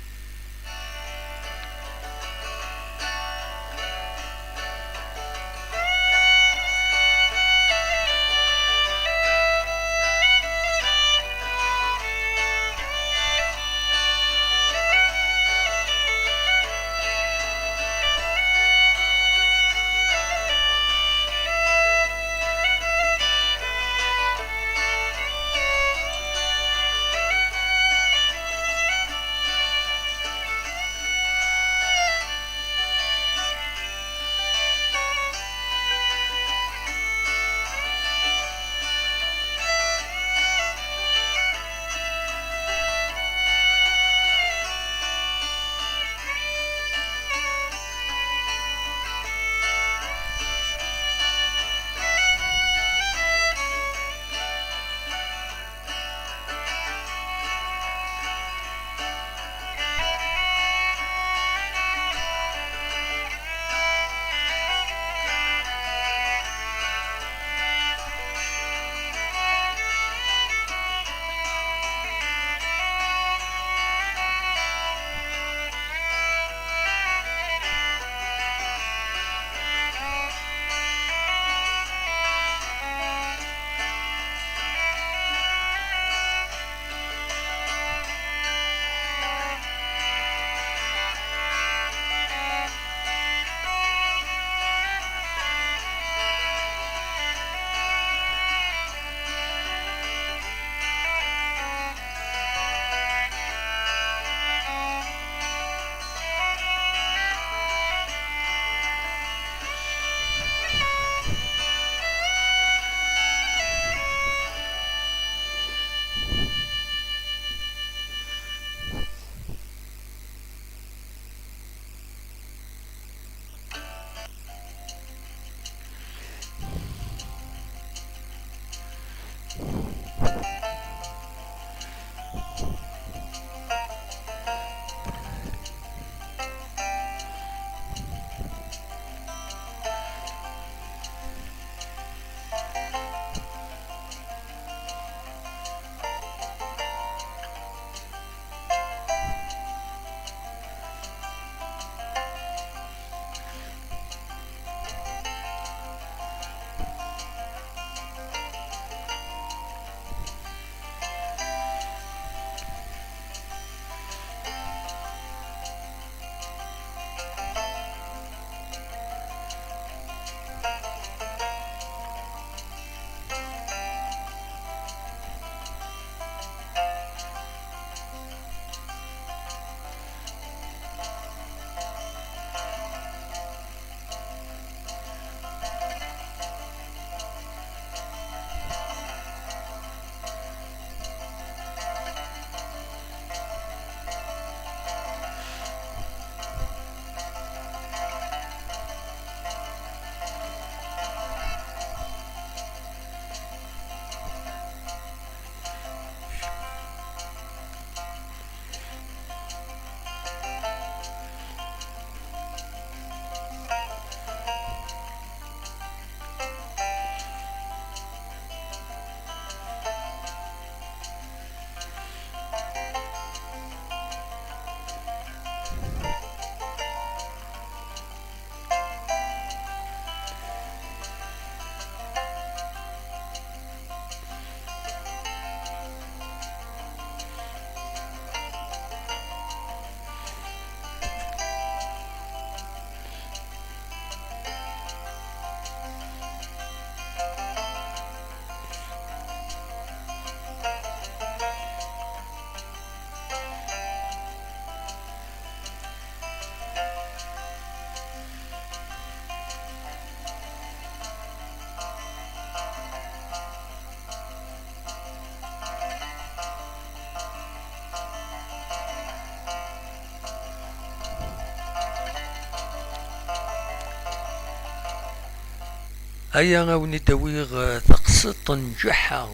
Aya a wen-id-awiɣ, eh, taqsiṭ n Ǧeḥḥa.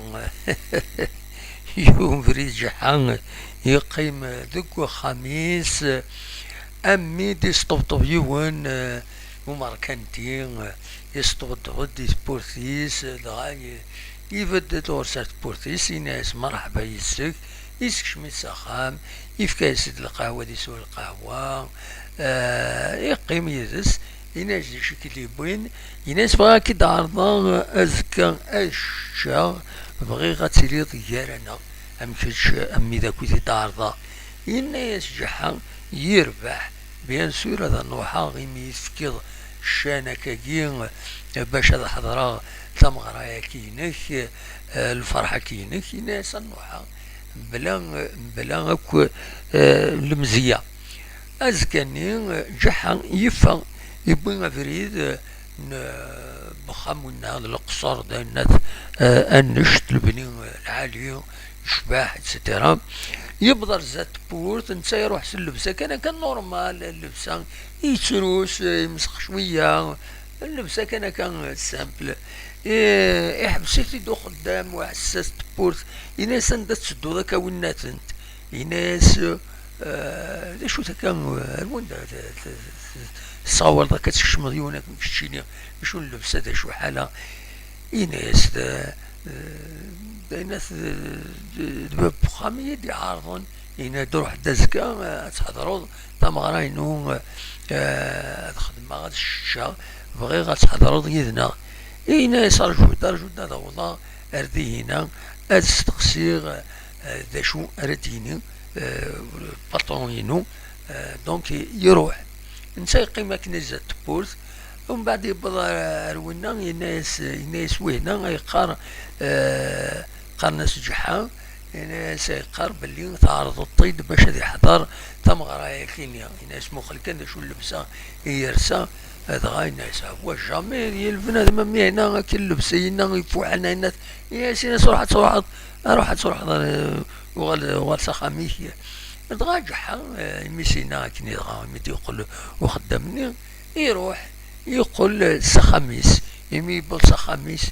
Yiwen ubrid Ǧeḥḥa yeqqim deg uxxam-is, am mi d-yesṭebṭeb yiwen, eh, umerkanti, eh, yesṭebṭeb-d i tewwurt-is, dɣa ye-, ibedd-d ɣur-s ar tewwurt-is, yenna-yas: "Merḥba yis-k." Yessekcem-it s axxam, yefka-yas-d lqahwa, ad isew lqahwa, eh, yeqqim yid-s, yenna-yas: "D acu i k-id-yewwin?" Yenna-yas: "Bɣiɣ ad k-id-ɛerḍeɣ azekka ad ččeɣ, bɣiɣ ad tiliḍ gar-aneɣ, am kečč, am wid akk i t-id-ɛerḍeɣ." Yenna-yas Ǧeḥḥa: "Yerbeḥ, bien sûr ad n-ruḥeɣ, imi i tefkiḍ ccan akkagi, eh, bac ad ḥeḍreɣ tameɣra-agi-inek, eh, lferḥ-agi-inek." Yenna-yas: "Ad n-ruḥeɣ." Mebla, mebla akk, eh, lemzeyya. Azekka-nni, eh, Ǧeḥḥa yeffeɣ, yewwi abrid, eh, n, eh, wexxam winna, d leqṣer, d ayennat, eh, annect, lebni, eh, lɛali, yecbeḥ, et cetera. Yewweḍ ar zdat tewwurt, netta iruḥ s llebsa kan akka normal, llebsa, yettrus, eh, yemsex cwiya, llebsa kan akka, eh, simple. Eh, iḥbes-it-id uxeddam, uḥessas n tewwurt, yenna-yas: "Anda tettedduḍ akka winnatent?" Yenna-yas: "Eh, d acu-t akka, ar wanda t-, t-, t-, tessawaleḍ akka, tkecmeḍ yiwen akken keččini, acu n llebsa, d acu ḥala?" Yenna-yas: "D, d, d, d, d bab uxxam i yi-d-iɛerḍen, yenna-d ruḥ-d azekka, eh, ad tḥedreḍ tameɣra-inu, eh, ad xedmeɣ, ad ččeɣ, bɣiɣ ad tḥedreḍ yid-neɣ." Yenna-yas: "Rju-d, rju-d ad awḍeɣ ar dihina, ad steqsiɣ, eh, d acu ara d-yini, eh, patron-inu." Eh, donc, iruḥ. Netta yeqqim akken zdat tewwurt. Umbeɛd yewweḍ ar, ar winna, yenna-yas, yenna-yas wihna, yeqqar, eh, qqaren-as Ǧeḥḥa, yenna-yas, yeqqar belli tɛerḍeḍ-t-id bac ad iḥḍer tameɣra-agi-nni. Yenna-yas: "Muqel kan d acu n llebsa i yersa." Dɣa yenna-yas: "Ah, wa jamais, yal bnadem am yehna, akka llebsa-inna ifuḥen, yenna-yas, yenna-yas, ruḥ ad truḥeḍ, ruḥ ad truḥeḍ, eh, uɣal, uɣal s axxam-ik." Dɣa Ǧeḥḥa, eh, imi s-yenna akken, dɣa imi d-yeqqel uxeddam-nni, iruḥ, yeqqel s axxam-is. Imi yewweḍ s axxam-is,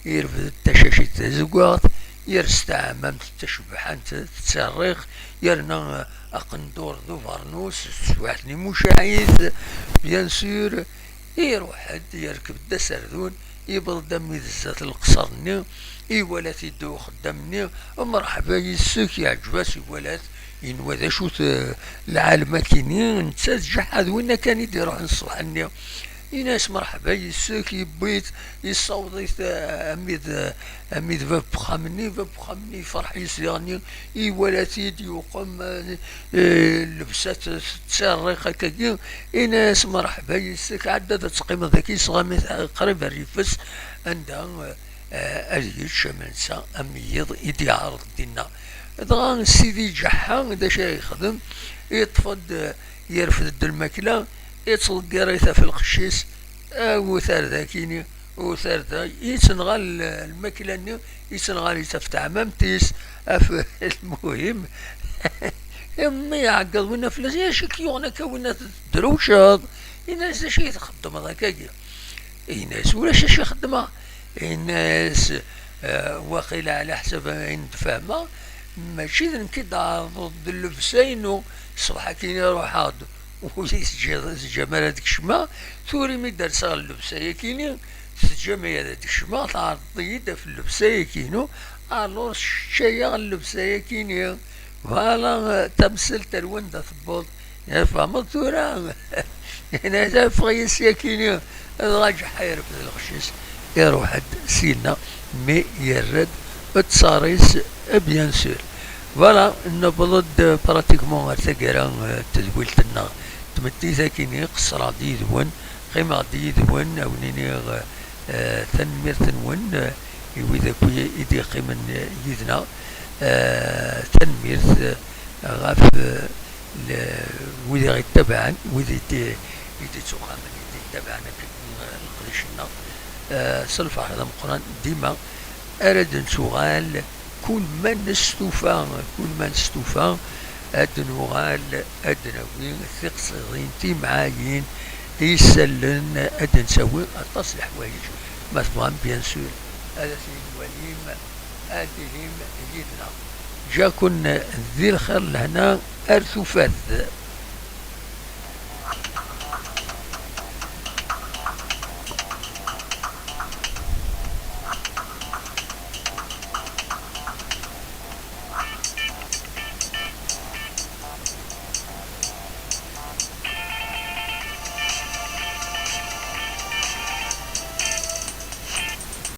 irfed-d tacacit tazeggaɣt, yers taɛmamt tacebḥant, tettarriq, yerna, eh, aqendur d ubernus, teswiɛt n imucaɛit, bien sûr, iruḥ-d, yerkeb-d aserdun, yewweḍ-d armi d zdat leqṣer-nni, iwala-t-id uxeddam-nni, mreḥba yis-k, yeɛǧeb-as, iwala-t, yenwa d acu-t, eh, lɛalem akini, netta d Ǧeḥḥa d winna kan i d-iruḥen ṣṣbeḥ-nni. Yenna-as: "Mreḥba yis-k", yewwi-t, yessaweḍ-it, eh, armi d, armi d bab uxxam-nni, bab uxxam-nni yefreḥ yis diɣen, iwala-t-id, yuqem, eh, eh, llebsa-t tettarriq akkagi, yenna-as: "Mreḥba yis-k, ɛedda ad teqqimeḍ dagi, sɣami qrib ar yifes, anda, eh, ad yečč imensa am yiḍ i d-yeɛreḍ dinna." Dɣa Sidi Ǧeḥḥa, d acu ara yexdem? Yeṭṭef-d, yerfed-d lmakla, yettḍeggiṛ-it ɣef lqecc-is, awu tarda akini, u tarda, yettenɣal l-, lmakla-nni, yettenɣal-itt ɣef teɛmamt-is, ɣef lmuhim. Imi iɛeggeḍ winna fell-as: "Acu i k-yuɣen akka winna tedrewceḍ?" Yenna-as: "D acu i txeddmeḍ akkagi?" Yenna-as: "Ulac acu i xeddmeɣ." Yenna-as: "Eh, waqila ɛla ḥsab ayen d-fehmeɣ, mačči d nekk i d-tɛerḍeḍ d llebsa-inu, ṣṣbeḥ akkin i ruḥeɣ-d ur yi-teǧǧiḍ, teǧǧam ara ad kecmeɣ, tura imi d-rseɣ llebsa-yakini, teǧǧam-iyi ad d-kecmeɣ, tɛerḍeḍ-iyi-d ɣef llebsa-yakinu, alors tečča-yaɣ llebsa-yakini." Voilà, eh, tamsalt ar wanda tewweḍ. Eh, tfehmeḍ tura? Yenna-as: "Ffeɣ-iyi syakini." Dɣa Ǧeḥḥa yerfed lɣecc-is, iruḥ-d syenna, mi yerra-d ttaṛ-is, eh, bien sûr. Voilà, newweḍ-d, eh, pratiquement ar taggara, eh, n tedwilt-nneɣ. Tmeddit akini, qeṣṣreɣ-d yid-wen, qqimeɣ-d yid-wen, a wen-iniɣ, eh, eh, tanemmirt-nwen, eh, i wid akk i, i d-yeqqimen, eh, yid-neɣ. Eh, tanemmirt, eh, ɣef, eh, le-, wid i ɣ-ittabaɛen, wid i d-, i d-ittuqamen, i d-ittabaɛen akken, eh, leqdic-nneɣ. Eh, s lferḥ d ameqqran, dima ara d-nettuɣal, kul ma nestufa, kul ma nestufa, ad d-nuɣal, ad d-nawi tiqsiḍin, timɛayin, isallen, ad d-nettawi aṭas n leḥwayeǧ. Ma tebɣam, bien sûr, ad as-iyi-d-twalim, ad tilim yid-neɣ. Ǧǧa-ken di lxir lehna ar tufat.